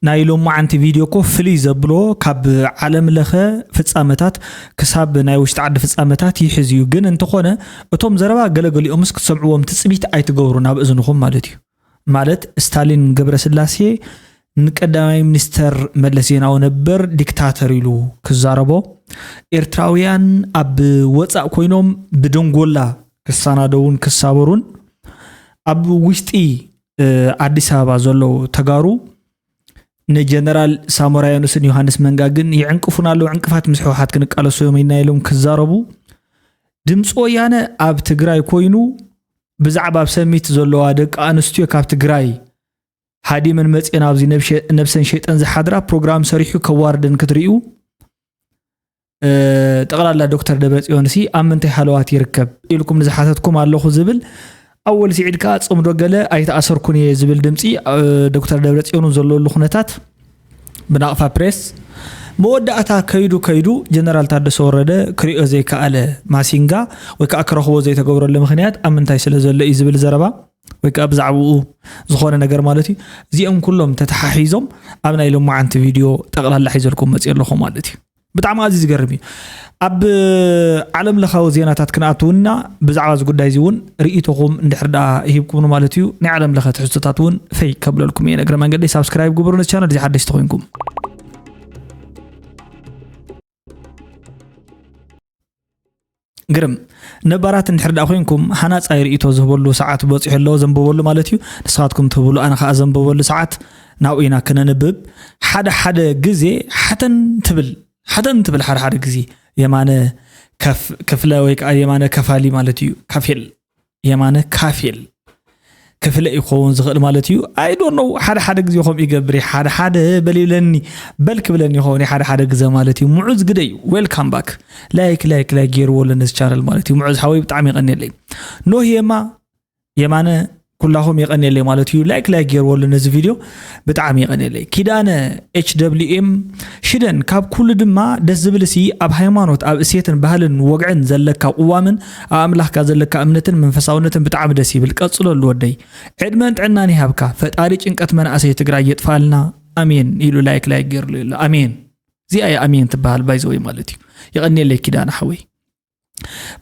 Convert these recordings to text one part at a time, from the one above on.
ናይ ሎማዓንቲ ቪድዮ እኮ ፍልይ ዘብሎ ካብ ዓለም ለኸ ፍጻመታት ክሳብ ናይ ውሽጢ ዓዲ ፍጻመታት ይሕዝ እዩ። ግን እንተኾነ እቶም ዘረባ ገለገሊኦምስ ክትሰምዕዎም ትጽቢት ኣይትገብሩ ናብ እዝንኹም ማለት እዩ። ማለት ስታሊን ገብረስላሴ ንቀዳማይ ሚኒስተር መለስ ዜናዊ ነበር ዲክታተር ኢሉ ክዛረቦ፣ ኤርትራውያን ኣብ ወጻእ ኮይኖም ብደንጎላ ክሰናደውን ክሳበሩን ኣብ ውሽጢ ኣዲስ ኣበባ ዘለዉ ተጋሩ ንጀነራል ሳሞራ የኑስን ዮሃንስ መንጋግን ይዕንቅፉና ኣለዉ። ዕንቅፋት ምስ ህወሓት ክንቃለሶ እዮም ኢና ኢሎም ክዛረቡ፣ ድምፂ ወያነ ኣብ ትግራይ ኮይኑ ብዛዕባ ኣብ ሰሚት ዘለዋ ደቂ ኣንስትዮ ካብ ትግራይ ሃዲመን መፅኤን ኣብዚ ነብሰን ሸይጠን ዝሓድራ ፕሮግራም ሰሪሑ ከዋርደን ክትርእዩ ጠቕላላ ዶክተር ደብረፅዮን ሲ ኣብ ምንታይ ሃለዋት ይርከብ ኢልኩም ንዝሓተትኩም ኣለኹ ዝብል ኣወል ስዒድ ከኣ ጽምዶ ገለ ኣይተኣሰርኩን እየ ዝብል ድምፂ ዶክተር ደብረፅዮን ዘለሉ ኩነታት ብናቕፋ ፕሬስ መወዳእታ ከይዱ ከይዱ ጀነራል ታደሰ ወረደ ክሪኦ ዘይከኣለ ማሲንጋ ወይ ከዓ ክረኽቦ ዘይተገብረሉ ምክንያት ኣብ ምንታይ ስለ ዘሎ እዩ ዝብል ዘረባ ወይ ከዓ ብዛዕባኡ ዝኾነ ነገር ማለት እዩ። እዚኦም ኩሎም ተተሓሒዞም ኣብ ናይ ሎማዓንቲ ቪድዮ ጠቕላላ ሒዘልኩም መፅእ ኣለኹ ማለት እዩ። ብጣዕሚ ኣዝዩ ዝገርም እዩ። ኣብ ዓለም ለኻዊ ዜናታት ክንኣትውና ብዛዕባ እዚ ጉዳይ እዚ እውን ርእይቶኹም እንድሕር ደኣ ሂብኩምኒ ማለት እዩ ናይ ዓለም ለኸ ትሕዝቶታት እውን ፈይ ከብለልኩም እየ። እግረ መንገደይ ሳብስክራይብ ግበሩ ነዚ ቻነል እዚ ሓደሽቲ ኮይንኩም። ግርም ነባራት እንድሕር ደኣ ኮይንኩም ሃናፃይ ርእይቶ ዝህበሉ ሰዓት በፂሑ ኣሎ ዘንብበሉ ማለት እዩ። ንስኻትኩም ትህብሉ ኣነ ከዓ ዘንብበሉ ሰዓት ናብኡ ኢና ክነንብብ። ሓደ ሓደ ግዜ ሓተን ትብል ሓተን ትብል ሓደ ሓደ ግዜ የማነ ክፍለ ወይ ከዓ የማነ ከፋሊ ማለት እዩ። ካፌል የማነ ካፌል ክፍለ ይኸውን ዝኽእል ማለት እዩ። I don't know ሓደ ሓደ ግዜ ከምኡ ይገብር ሓደ ሓደ በል ይብለኒ በል ክብለኒ ይኸውን ሓደ ሓደ ግዜ ማለት እዩ። ሙዑዝ ግደይ welcome back like like like ገይርዎ ኣሎ ነዚ ቻነል ማለት እዩ። ሙዑዝ ሓወይ ብጣዕሚ ይቐንየለይ። ኖህ የማ የማነ ኩላኹም የቐንየለይ ማለት እዩ። like like ገይርዎ ኣሎ ነዚ ቪድዮ ብጣዕሚ የቐንየለይ። ኪዳነ ኤች ደብሊው ኤም ሽደን ካብ ኩሉ ድማ ደስ ዝብል ሲ ኣብ ሃይማኖት ኣብ እሴትን ባህልን ወግዕን ዘለካ ቅዋምን ኣብ ኣምላኽካ ዘለካ እምነትን መንፈሳውነትን ብጣዕሚ ደስ ይብል። ቀጽለሉ ወደይ። ዕድመን ጥዕናን ይሃብካ ፈጣሪ ጭንቀት መናእሰይ ትግራይ የጥፋልና። ኣሜን ኢሉ like like ገይርሉ ኣሎ። ኣሜን እዚኣ እያ ኣሜን ትበሃል ባይዘወይ ማለት እዩ። የቐንየለይ ኪዳነ ሓወይ።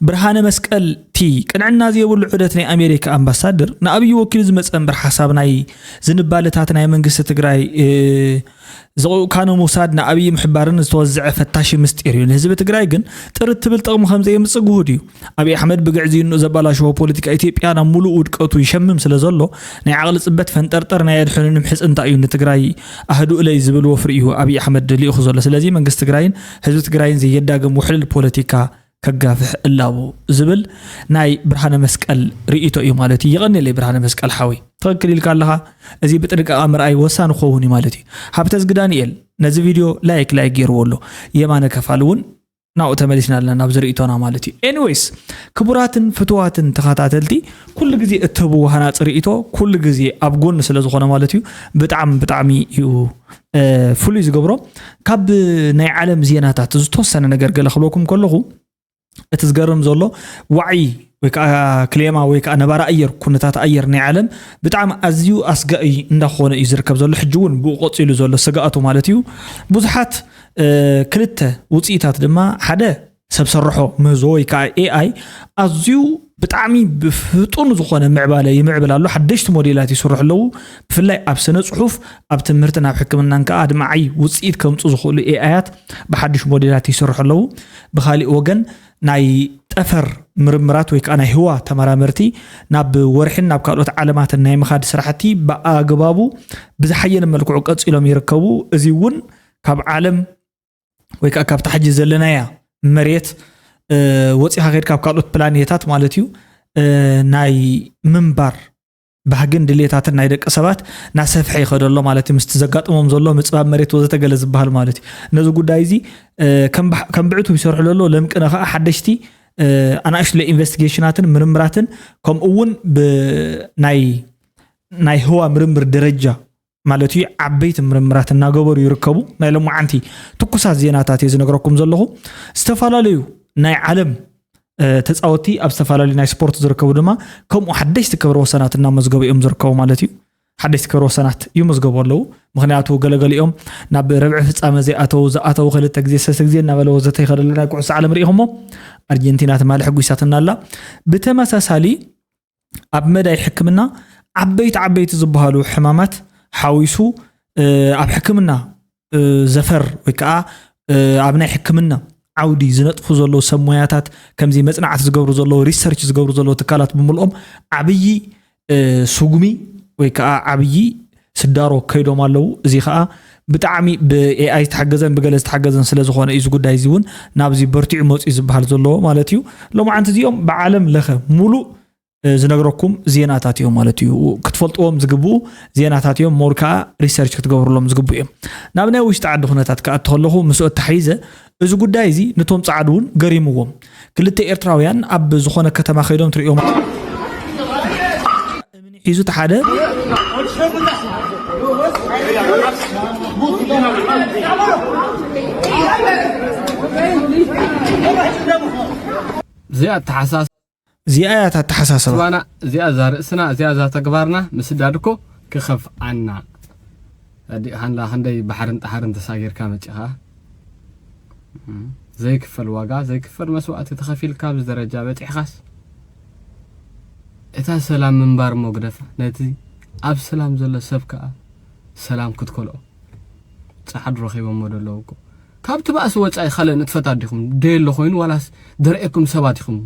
ብርሃነ መስቀል ቲ ቅንዕና ዘይብሉ ዑደት ናይ ኣሜሪካ ኣምባሳድር ንኣብይ ወኪሉ ዝመፀ እምበር ሓሳብ ናይ ዝንባለታት ናይ መንግስቲ ትግራይ ዝቕኡካኑ ምውሳድ ንኣብይ ምሕባርን ዝተወዘዐ ፈታሺ ምስጢር እዩ። ንህዝቢ ትግራይ ግን ጥርት ትብል ጥቕሚ ከም ዘየምፅእ ግሁድ እዩ። ኣብይ ኣሕመድ ብግዕዝይንኡ ዘባላሸዎ ፖለቲካ ኢትዮጵያ ናብ ሙሉእ ውድቀቱ ይሸምም ስለ ዘሎ ናይ ዓቕሊ ፅበት ፈንጠርጠር ናይ ኣድሕኑኒ ምሕፅንታ እዩ ንትግራይ ኣህዱእለይ ዝብል ወፍሪ እዩ ኣብይ ኣሕመድ ልኢኹ ዘሎ። ስለዚ መንግስቲ ትግራይን ህዝቢ ትግራይን ዘየዳግም ውሕልል ፖለቲካ ከጋፍሕ እላቦ ዝብል ናይ ብርሃነ መስቀል ርእይቶ እዩ ማለት እዩ። ይቐንየለይ ብርሃነ መስቀል ሓወይ ትኽክል ኢልካ ኣለኻ። እዚ ብጥንቃቐ ምርኣይ ወሳኒ ክኸውን እዩ ማለት እዩ። ሃብተዝጊ ዳንኤል ነዚ ቪድዮ like like ገይርዎ ኣሎ። የማነ ከፋል እውን ናብኡ ተመሊስና ኣለና ናብዚ ርእይቶና ማለት እዩ። Anyways ክቡራትን ፍትዋትን ተኸታተልቲ ኩሉ ግዜ እትህብዎ ሃናፂ ርእይቶ ኩሉ ግዜ ኣብ ጎኒ ስለ ዝኾነ ማለት እዩ ብጣዕሚ ብጣዕሚ እዩ ፍሉይ ዝገብሮ። ካብ ናይ ዓለም ዜናታት ዝተወሰነ ነገር ገለ ክብለኩም ከለኹ እቲ ዝገርም ዘሎ ዋዒ ወይ ከዓ ክሌማ ወይ ከዓ ነባራ ኣየር ኩነታት ኣየር ናይ ዓለም ብጣዕሚ ኣዝዩ ኣስጋኢ እንዳኾነ እዩ ዝርከብ ዘሎ። ሕጂ እውን ብኡ ቀፂሉ ዘሎ ስግኣቱ ማለት እዩ። ብዙሓት ክልተ ውፅኢታት ድማ ሓደ ሰብ ሰርሖ ምህዞ ወይ ከዓ ኤኣይ ኣዝዩ ብጣዕሚ ብፍጡን ዝኾነ ምዕባለ ይምዕብል ኣሎ። ሓደሽቲ ሞዴላት ይስርሑ ኣለዉ። ብፍላይ ኣብ ስነ ፅሑፍ ኣብ ትምህርትን ኣብ ሕክምናን ከዓ ኣድማዓይ ውፅኢት ከምፁ ዝኽእሉ ኤኣያት ብሓድሽ ሞዴላት ይስርሑ ኣለዉ። ብካሊእ ወገን ናይ ጠፈር ምርምራት ወይ ከዓ ናይ ህዋ ተመራመርቲ ናብ ወርሕን ናብ ካልኦት ዓለማትን ናይ ምኻድ ስራሕቲ ብኣግባቡ ብዝሓየለ መልክዑ ቀፂሎም ይርከቡ። እዚ እውን ካብ ዓለም ወይ ከዓ ካብቲ ሕጂ ዘለናያ መሬት ወፂኻ ከድካ ኣብ ካልኦት ፕላኔታት ማለት እዩ ናይ ምንባር ባህግን ድሌታትን ናይ ደቂ ሰባት ናሰፍሐ ይኸደሎ ማለት እዩ። ምስቲ ዘጋጥሞም ዘሎ ምፅባብ መሬት ወዘተ ገለ ዝበሃል ማለት እዩ። ነዚ ጉዳይ እዚ ከም ብዕቱ ይሰርሑ ዘሎ ለምቅነ ከዓ ሓደሽቲ ኣናእሽለ ኢንቨስቲጌሽናትን ምርምራትን ከምኡ እውን ብናይ ናይ ህዋ ምርምር ደረጃ ማለት እዩ ዓበይቲ ምርምራት እናገበሩ ይርከቡ። ናይ ሎማዓንቲ ትኩሳት ዜናታት እየ ዝነግረኩም ዘለኹ። ዝተፈላለዩ ናይ ዓለም ተፃወቲ ኣብ ዝተፈላለዩ ናይ ስፖርት ዝርከቡ ድማ ከምኡ ሓደሽቲ ክብረ ወሰናት እናመዝገቡ እዮም ዝርከቡ ማለት እዩ። ሓደሽቲ ክብረ ወሰናት ይምዝገቡ ኣለዉ። ምኽንያቱ ገለገሊኦም ናብ ረብዒ ፍጻመ ዘይኣተዉ፣ ዝኣተዉ ክልተ ግዜ ሰለስተ ግዜ እናበለ ወዘተ ይኸደሉ። ናይ ኩዕሶ ዓለም ርኢኹሞ፣ ኣርጀንቲና ትማሊ ሕጒሳትና ኣላ። ብተመሳሳሊ ኣብ መዳይ ሕክምና ዓበይቲ ዓበይቲ ዝበሃሉ ሕማማት ሓዊሱ ኣብ ሕክምና ዘፈር ወይ ከዓ ኣብ ናይ ሕክምና ዓውዲ ዝነጥፉ ዘለዉ ሰብ ሞያታት፣ ከምዚ መፅናዕቲ ዝገብሩ ዘለዉ፣ ሪሰርች ዝገብሩ ዘለዉ ትካላት ብምልኦም ዓብዪ ስጉሚ ወይ ከዓ ዓብዪ ስዳሮ ከይዶም ኣለዉ። እዚ ከዓ ብጣዕሚ ብ ኤኣይ ዝተሓገዘን ብገለ ዝተሓገዘን ስለ ዝኾነ እዩ እዚ ጉዳይ እዚ እውን ናብዚ በርቲዑ መፅኡ ዝበሃል ዘሎ ማለት እዩ። ሎማዓንቲ እዚኦም ብዓለም ለኸ ሙሉእ ዝነግረኩም ዜናታት እዮም ማለት እዩ። ክትፈልጥዎም ዝግብኡ ዜናታት እዮም። ሞር ከዓ ሪሰርች ክትገብርሎም ዝግብኡ እዮም። ናብ ናይ ውሽጢ ዓዲ ኩነታት ክኣቲ ከለኹ ምስኡ ኣተሓይዘ እዚ ጉዳይ እዚ ነቶም ፃዓዱ እውን ገሪምዎም። ክልተ ኤርትራውያን ኣብ ዝኾነ ከተማ ከይዶም ትርእዮም። እምኒ ሒዙ እቲ ሓደ እዚኣ ኣተሓሳስ እዚኣ እያ እታ ኣተሓሳስባ። ስባና እዚኣ እዛ ርእስና እዚኣ እዛ ተግባርና ምስዳድ እኮ ክኸፍኣና። ኣዲእኻንላ ክንደይ ባሕርን ጣሕርን ተሳጊርካ መጺኻ ዘይክፈል ዋጋ ዘይክፈል መስዋእቲ ተኸፊልካ ኣብዚ ደረጃ በጺሕኻስ እታ ሰላም ምንባር እሞ ግደፋ፣ ነቲ ኣብ ሰላም ዘሎ ሰብ ከኣ ሰላም ክትከልኦ። ጸዓዱ ረኺቦሞ ዶ ኣለዉ እኮ። ካብቲ ባእሲ ወጻኢ ካልእ ንጥፈታት ዲኹም ደየሎ ኮይኑ ዋላስ ደርኤኩም ሰባት ኢኹም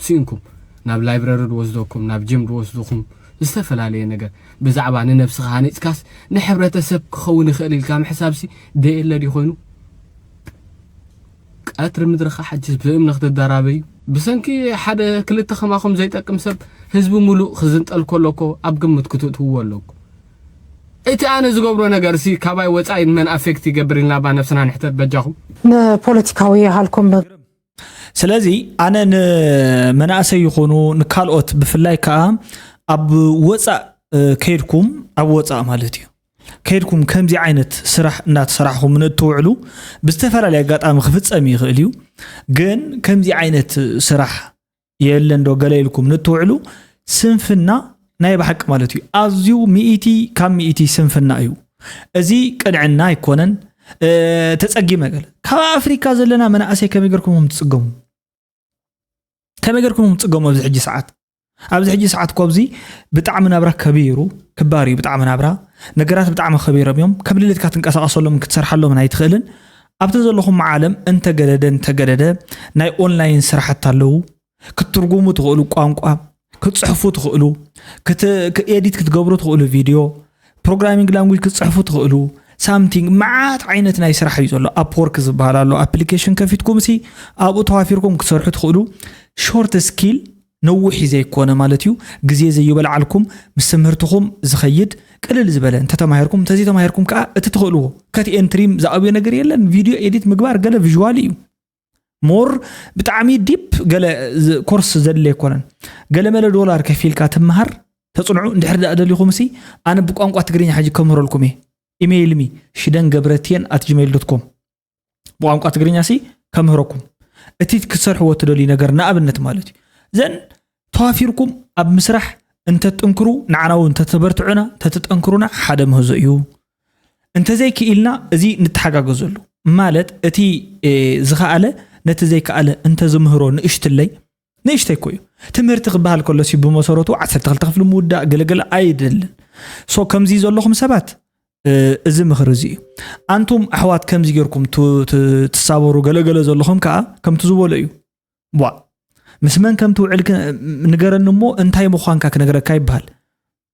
ስኢንኩም ናብ ላይብረሪ ድወስደኩም ናብ ጅም ድወስድኹም ዝተፈላለየ ነገር ብዛዕባ ንነብስኻ ሃኒጽካስ ንሕብረተሰብ ክኸውን ይኽእል ኢልካ ምሕሳብሲ ደየለ ድዩ ኮይኑ ቀትሪ ምድርኻ ሓጅስ ብእምኒ ክትደራበዩ ብሰንኪ ሓደ ክልተ ከማኹም ዘይጠቅም ሰብ ህዝቢ ሙሉእ ክዝንጠል ከሎ እኮ ኣብ ግምት ክትእትውዎ ኣለኩም። እቲ ኣነ ዝገብሮ ነገር ሲ ካባይ ወፃኢ ንመን ኣፌክት ይገብር ኢልና ባ ነብስና ንሕተት በጃኹም። ንፖለቲካዊ ሃልኩም ስለዚ ኣነ ንመናእሰይ ይኹኑ ንካልኦት ብፍላይ ከዓ ኣብ ወፃእ ከይድኩም ኣብ ወፃእ ማለት እዩ ከይድኩም ከምዚ ዓይነት ስራሕ እናተሰራሕኹም ንእትውዕሉ ብዝተፈላለየ ኣጋጣሚ ክፍፀም ይኽእል እዩ። ግን ከምዚ ዓይነት ስራሕ የለን ዶ ገለ ኢልኩም ንትውዕሉ ስንፍና ናይ ብሓቂ ማለት እዩ። ኣዝዩ ሚእቲ ካብ ሚእቲ ስንፍና እዩ። እዚ ቅንዕና ኣይኮነን። ተፀጊመ ገለ ካብ ኣፍሪካ ዘለና መናእሰይ ከመይ ገርኩም ትፅገሙ? ከመይ ገርኩም ትፅገሙ ኣብዚ ሕጂ ሰዓት? ኣብዚ ሕጂ ሰዓት እኮ ኣብዚ ብጣዕሚ ናብራ ከቢሩ ክባር እዩ ብጣዕሚ ናብራ ነገራት ብጣዕሚ ከቢሮም እዮም። ከም ልልትካ ትንቀሳቀሰሎም ክትሰርሓሎም ኣይትኽእልን። ኣብቲ ዘለኹም ዓለም እንተገደደ እንተገደደ ናይ ኦንላይን ስራሕቲ ኣለዉ። ክትትርጉሙ ትኽእሉ ቋንቋ፣ ክትፅሕፉ ትኽእሉ፣ ኤዲት ክትገብሩ ትኽእሉ ቪድዮ፣ ፕሮግራሚንግ ላንጉጅ ክትፅሕፉ ትኽእሉ ሳምቲንግ መዓት ዓይነት ናይ ስራሕ እዩ ዘሎ። ኣፕወርክ ዝበሃል ኣሎ ኣፕሊኬሽን ከፊትኩም ሲ ኣብኡ ተዋፊርኩም ክትሰርሑ ትኽእሉ። ሾርት ስኪል ነዊሕ ዘይኮነ ማለት እዩ ግዜ ዘይበልዓልኩም ምስ ትምህርትኹም ዝኸይድ ቅልል ዝበለ እንተተማሂርኩም እንተዘይተማሂርኩም ከዓ እቲ ትኽእልዎ ከት ኤንትሪም ዝኣብዮ ነገር የለን። ቪድዮ ኤዲት ምግባር ገለ ቪዥዋል እዩ። ሞር ብጣዕሚ ዲፕ ገለ ኮርስ ዘድሊ ኣይኮነን። ገለመለ ዶላር ከፊልካ ትምሃር ተፅንዑ። እንድሕር ደኣ ደሊኹም ሲ ኣነ ብቋንቋ ትግርኛ ሕጂ ከምህረልኩም እየ። ኢሜይል ሚ ሽደን ገብረትየን ኣት ጂሜይል ዶት ኮም ብቋንቋ ትግርኛ ሲ ከምህረኩም እቲ ክትሰርሕዎ ትደልዩ ነገር ንኣብነት ማለት እዩ። ዘን ተዋፊርኩም ኣብ ምስራሕ እንተትጥንክሩ ንዓና እውን እንተተበርትዑና እንተትጠንክሩና ሓደ ምህዞ እዩ። እንተዘይክኢልና እዚ ንተሓጋገዘሉ ማለት እቲ ዝኸኣለ ነቲ ዘይከኣለ እንተዝምህሮ ንእሽትለይ ንእሽተይ እኮ እዩ። ትምህርቲ ክበሃል ከሎ ሲ ብመሰረቱ ዓሰርተ ክልተ ክፍሊ ምውዳእ ገለገለ ኣይደልን። ሶ ከምዚ ዘለኹም ሰባት እዚ ምኽሪ እዚ እዩ። ኣንቱም ኣሕዋት ከምዚ ጌርኩም ትሳበሩ ገለገለ ዘለኹም ከዓ ከምቲ ዝበሎ እዩ። ቧ ምስ መን ከም ትውዕል ንገረኒ እሞ እንታይ ምዃንካ ክነግረካ ይበሃል።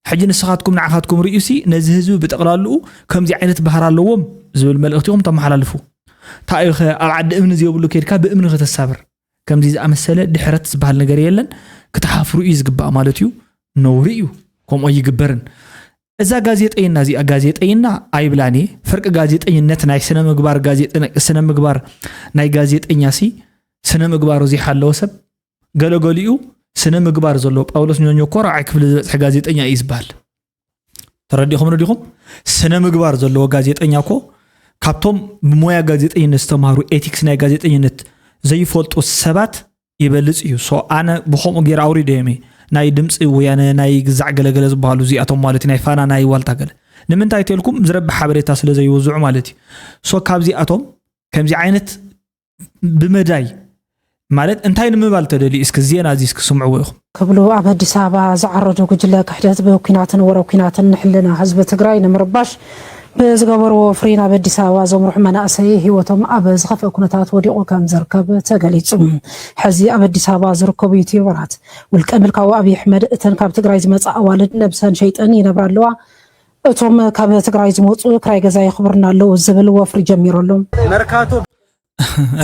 ሕጂ ንስኻትኩም ንዓኻትኩም ርእዩሲ ነዚ ህዝቢ ብጠቕላልኡ ከምዚ ዓይነት ባህር ኣለዎም ዝብል መልእኽቲ ኢኹም ተመሓላልፉ። ታይኸ ኣብ ዓዲ እምኒ ዘይብሉ ከይድካ ብእምኒ ከተሳብር ከምዚ ዝኣመሰለ ድሕረት ዝበሃል ነገር የለን። ክትሓፍሩ እዩ ዝግባእ ማለት እዩ። ነውሪ እዩ። ከምኡ ኣይግበርን። እዛ ጋዜጠይና እዚኣ ጋዜጠይና ኣይብላን እየ። ፍርቂ ጋዜጠኝነት ናይ ስነ ምግባር ጋዜጠ- ስነ ምግባር ናይ ጋዜጠኛ ሲ ስነ ምግባሩ ዘይሓለወ ሰብ ገለገሊኡ ስነ ምግባር ዘለዎ ጳውሎስ ኞኞ እኮ ራብዓይ ክፍሊ ዝበፅሐ ጋዜጠኛ እዩ ዝበሃል። ተረዲኹም ዲኹም? ስነ ምግባር ዘለዎ ጋዜጠኛ እኮ ካብቶም ብሞያ ጋዜጠኝነት ዝተማሃሩ ኤቲክስ ናይ ጋዜጠኝነት ዘይፈልጡ ሰባት ይበልፅ እዩ። ሶ ኣነ ብኸምኡ ገይረ ኣውሪደ እየ። ናይ ድምፂ ወያነ፣ ናይ ግዛዕ ገለገለ ዝበሃሉ እዚኣቶም ማለት እዩ፣ ናይ ፋና፣ ናይ ዋልታ ገለ። ንምንታይ ተልኩም ዝረብሕ ሓበሬታ ስለ ዘይወዝዑ ማለት እዩ። ሶ ካብዚኣቶም ከምዚ ዓይነት ብመዳይ ማለት እንታይ ንምባል ተደልዩ? እስኪ ዜና እዚ እስኪ ስምዕዎ ኢኹም። ክብሉ ኣብ ኣዲስ ኣበባ ዝዓረዱ ጉጅለ ክሕደት ብኩናትን ወረ ኩናትን ንሕልና ህዝቢ ትግራይ ንምርባሽ ብዝገበርዎ ወፍሪ ናብ ኣዲስ ኣበባ ዘምርሑ መናእሰይ ህይወቶም ኣብ ዝኸፍአ ኩነታት ወዲቑ ከም ዝርከብ ተገሊጹ። ሕዚ ኣብ ኣዲስ ኣበባ ዝርከቡ ዩቲዩበራት ውልቀ ምልካዊ ኣብይ ኣሕመድ እተን ካብ ትግራይ ዝመጻ ኣዋልድ ነብሰን ሸይጠን ይነብራ ኣለዋ፣ እቶም ካብ ትግራይ ዝመፁ ክራይ ገዛ የኽብርና ኣለዉ ዝብል ወፍሪ ጀሚሩ ኣሎ። መርካቶ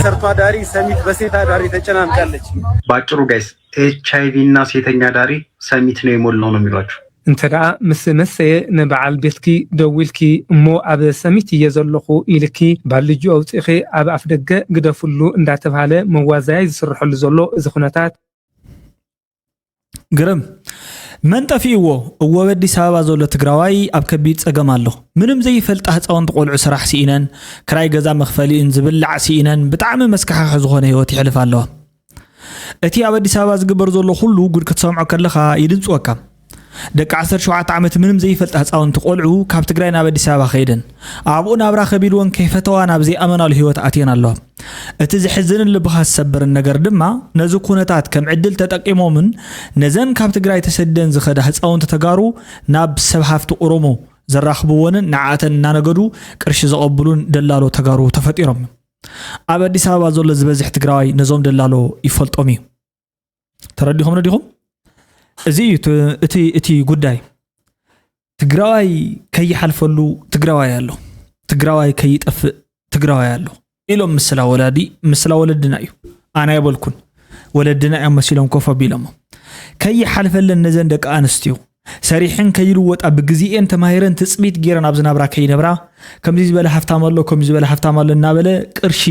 ሰርቶ አዳሪ ሰሚት በሴት አዳሪ ተጨናንቃለች። በአጭሩ guys ኤች አይ ቪ እና ሴተኛ አዳሪ ሰሚት ነው የሞላው ነው የሚሏችሁ። እንተ ደኣ ምስ መሰየ ንበዓል ቤትኪ ደዊልኪ እሞ ኣብ ሰሚት እየ ዘለኹ ኢልኪ ባልጁ ኣውፂኺ ኣብ ኣፍደገ ግደፍሉ እንዳተብሃለ መዋዛያይ ዝስርሐሉ ዘሎ እዚ ኩነታት ግርም መን ጠፊእዎ እወ በዲስ ኣበባ ዘሎ ትግራዋይ ኣብ ከቢድ ፀገም ኣሎ ምንም ዘይፈልጣ ህፃውንቲ ቆልዑ ስራሕ ስኢነን ክራይ ገዛ መኽፈሊእን ዝብላዕ ስኢነን ብጣዕሚ መስካሕኽሒ ዝኾነ ህይወት ይሕልፍ ኣለዋ እቲ ኣብ ኣዲስ ኣበባ ዝግበር ዘሎ ኩሉ ጉድ ክትሰምዖ ከለኻ ይድንፅወካ ደቂ ዓሰርተ ሸውዓተ ዓመት ምንም ዘይፈልጣ ህፃውንቲ ቆልዑ ካብ ትግራይ ናብ ኣዲስ ኣበባ ከይደን ኣብኡ ናብራ ከቢድወን ከይፈተዋ ናብ ዘይኣመናሉ ህይወት ኣትየን ኣለዋ እቲ ዘሕዝንን ልብኻ ዝሰብርን ነገር ድማ ነዚ ኩነታት ከም ዕድል ተጠቂሞምን ነዘን ካብ ትግራይ ተሰደን ዝኸዳ ህፃውንቲ ተጋሩ ናብ ሰብ ሃፍቲ ኦሮሞ ዘራኽብወንን ንዓኣተን እናነገዱ ቅርሺ ዘቐብሉን ደላሎ ተጋሩ ተፈጢሮም ኣብ ኣዲስ ኣበባ ዘሎ ዝበዝሕ ትግራዋይ ነዞም ደላሎ ይፈልጦም እዩ ተረዲኹም ነዲኹም እዚ እዩ እቲ ጉዳይ ትግራዋይ ከይሓልፈሉ ትግራዋይ ኣሎ ትግራዋይ ከይጠፍእ ትግራዋይ ኣሎ ኢሎም ምስላ ወላዲ ምስላ ወለድና እዩ ኣነ ኣይበልኩን ወለድና እዮም መሲሎም ኮፍ ኣቢሎሞ ከይሓልፈለን ነዘን ደቂ ኣንስትዮ ሰሪሐን ከይልወጣ ብግዜኤን ተማሂረን ትፅቢት ገይረን ኣብዚ ናብራ ከይነብራ ከምዚ ዝበለ ሃፍታም ኣሎ ከምዚ ዝበለ ሃፍታም ኣሎ እናበለ ቅርሺ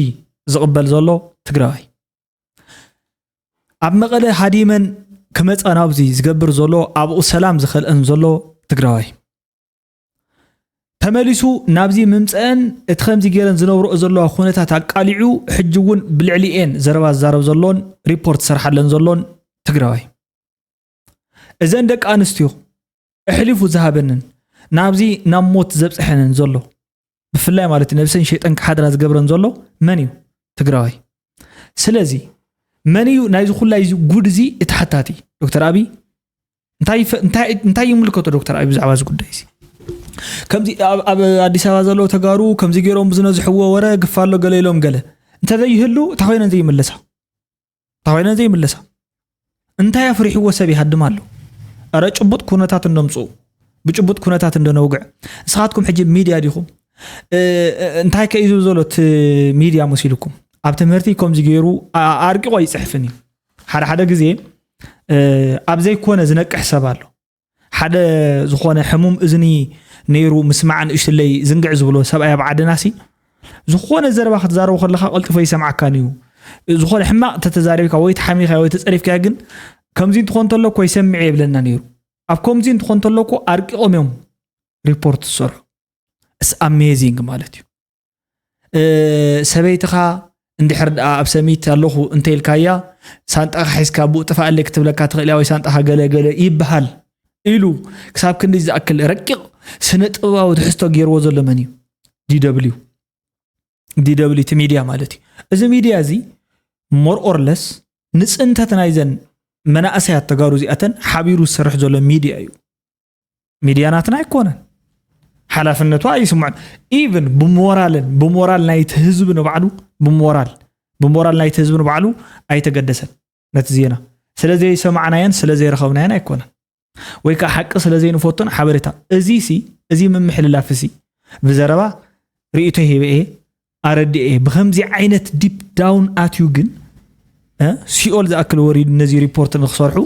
ዝቕበል ዘሎ ትግራዋይ ኣብ መቐለ ሃዲመን ክመፃ ናብዚ ዝገብር ዘሎ ኣብኡ ሰላም ዝኸልአን ዘሎ ትግራዋይ ተመሊሱ ናብዚ ምምፀአን እቲ ከምዚ ገይረን ዝነብርኦ ዘለዋ ኩነታት ኣቃሊዑ ሕጂ እውን ብልዕሊኤን ዘረባ ዝዛረብ ዘሎን ሪፖርት ዝሰርሓለን ዘሎን ትግራዋይ እዘን ደቂ ኣንስትዮ ኣሕሊፉ ዝሃበንን ናብዚ ናብ ሞት ዘብፀሐንን ዘሎ ብፍላይ ማለት ነብሰን ሸይጠን ክሓድራ ዝገብረን ዘሎ መን እዩ ትግራዋይ ስለዚ መን እዩ ናይዚ ኩላይ ጉድ እዚ እቲ ሓታቲ ዶክተር ኣብይ እንታይ ይምልከቶ ዶክተር ኣብይ ብዛዕባ እዚ ጉዳይ እዚ ከምዚ ኣብ ኣዲስ ኣበባ ዘለዉ ተጋሩ ከምዚ ገይሮም ዝነዝሕዎ ወረ ግፋ ኣሎ ገለ ኢሎም ገለ እንተዘይህሉ እታ ኮይነን ዘይምለሳ እታ ኮይነን ዘይምለሳ እንታይ ኣፍሪሕዎ ሰብ ይሃድም ኣሎ ኣረ ጭቡጥ ኩነታት እንደምፅኡ ብጭቡጥ ኩነታት እንደነውግዕ ንስኻትኩም ሕጂ ሚድያ ዲኹም እንታይ ከ እዩ ዝብል ዘሎ እቲ ሚድያ መሲልኩም ኣብ ትምህርቲ ከምዚ ገይሩ ኣርቂቆ ይፅሕፍን እዩ ሓደ ሓደ ግዜ ኣብ ዘይኮነ ዝነቅሕ ሰብ ኣሎ ሓደ ዝኾነ ሕሙም እዝኒ ነይሩ ምስማዕ ንእሽትለይ ዝንግዕ ዝብሎ ሰብኣይ ኣብ ዓድና ሲ ዝኾነ ዘረባ ክትዛረቡ ከለካ ቀልጥፎ ይሰምዓካን እዩ ዝኾነ ሕማቕ ተተዛሪብካ ወይ ተሓሚኻ ወይ ተፀሪፍካ ግን ከምዚ እንትኾን ተሎ እኮ ይሰምዕ የብለና ነይሩ ኣብ ከምዚ እንትኾን ተሎ እኮ ኣርቂቖም እዮም ሪፖርት ዝሰርሑ ስ ኣሜዚንግ ማለት እዩ ሰበይትኻ እንድሕር ደኣ ኣብ ሰሚት ኣለኹ እንተ ኢልካያ ሳንጣኻ ሒዝካ ብኡ ጥፋኣለይ ክትብለካ ትኽእል እያ ወይ ሳንጣኻ ገለ ገለ ይበሃል ኢሉ ክሳብ ክንዲ ዝኣክል ረቂቕ ስነ ጥበባዊ ትሕዝቶ ገይርዎ ዘሎ መን እዩ DW DW እቲ ሚድያ ማለት እዩ እዚ ሚድያ እዚ more or less ንፅንተት ናይዘን መናእሰያት ተጋሩ እዚኣተን ሓቢሩ ዝሰርሕ ዘሎ ሚድያ እዩ ሚድያ ናትና ኣይኮነን ሓላፍነቱ ኣይስምዖን even ብሞራልን ብሞራል ናይቲ ህዝቢ ንባዕሉ ብሞራል ብሞራል ናይቲ ህዝቢ ንባዕሉ ኣይተገደሰን ነቲ ዜና ስለ ዘይሰማዕናዮን ስለ ዘይረኸብናዮን ኣይኮነን ወይ ከዓ ሓቂ ስለ ዘይንፈቱን ሓበሬታ እዚ ሲ እዚ ምምሕልላፍ ሲ ብዘረባ ርእቶ ሂበ እየ ኣረድኤ ብከምዚ ዓይነት deep down ኣትዩ ግን ሲኦል ዝኣክል ወሪዱ ነዚ ሪፖርት ንክሰርሑ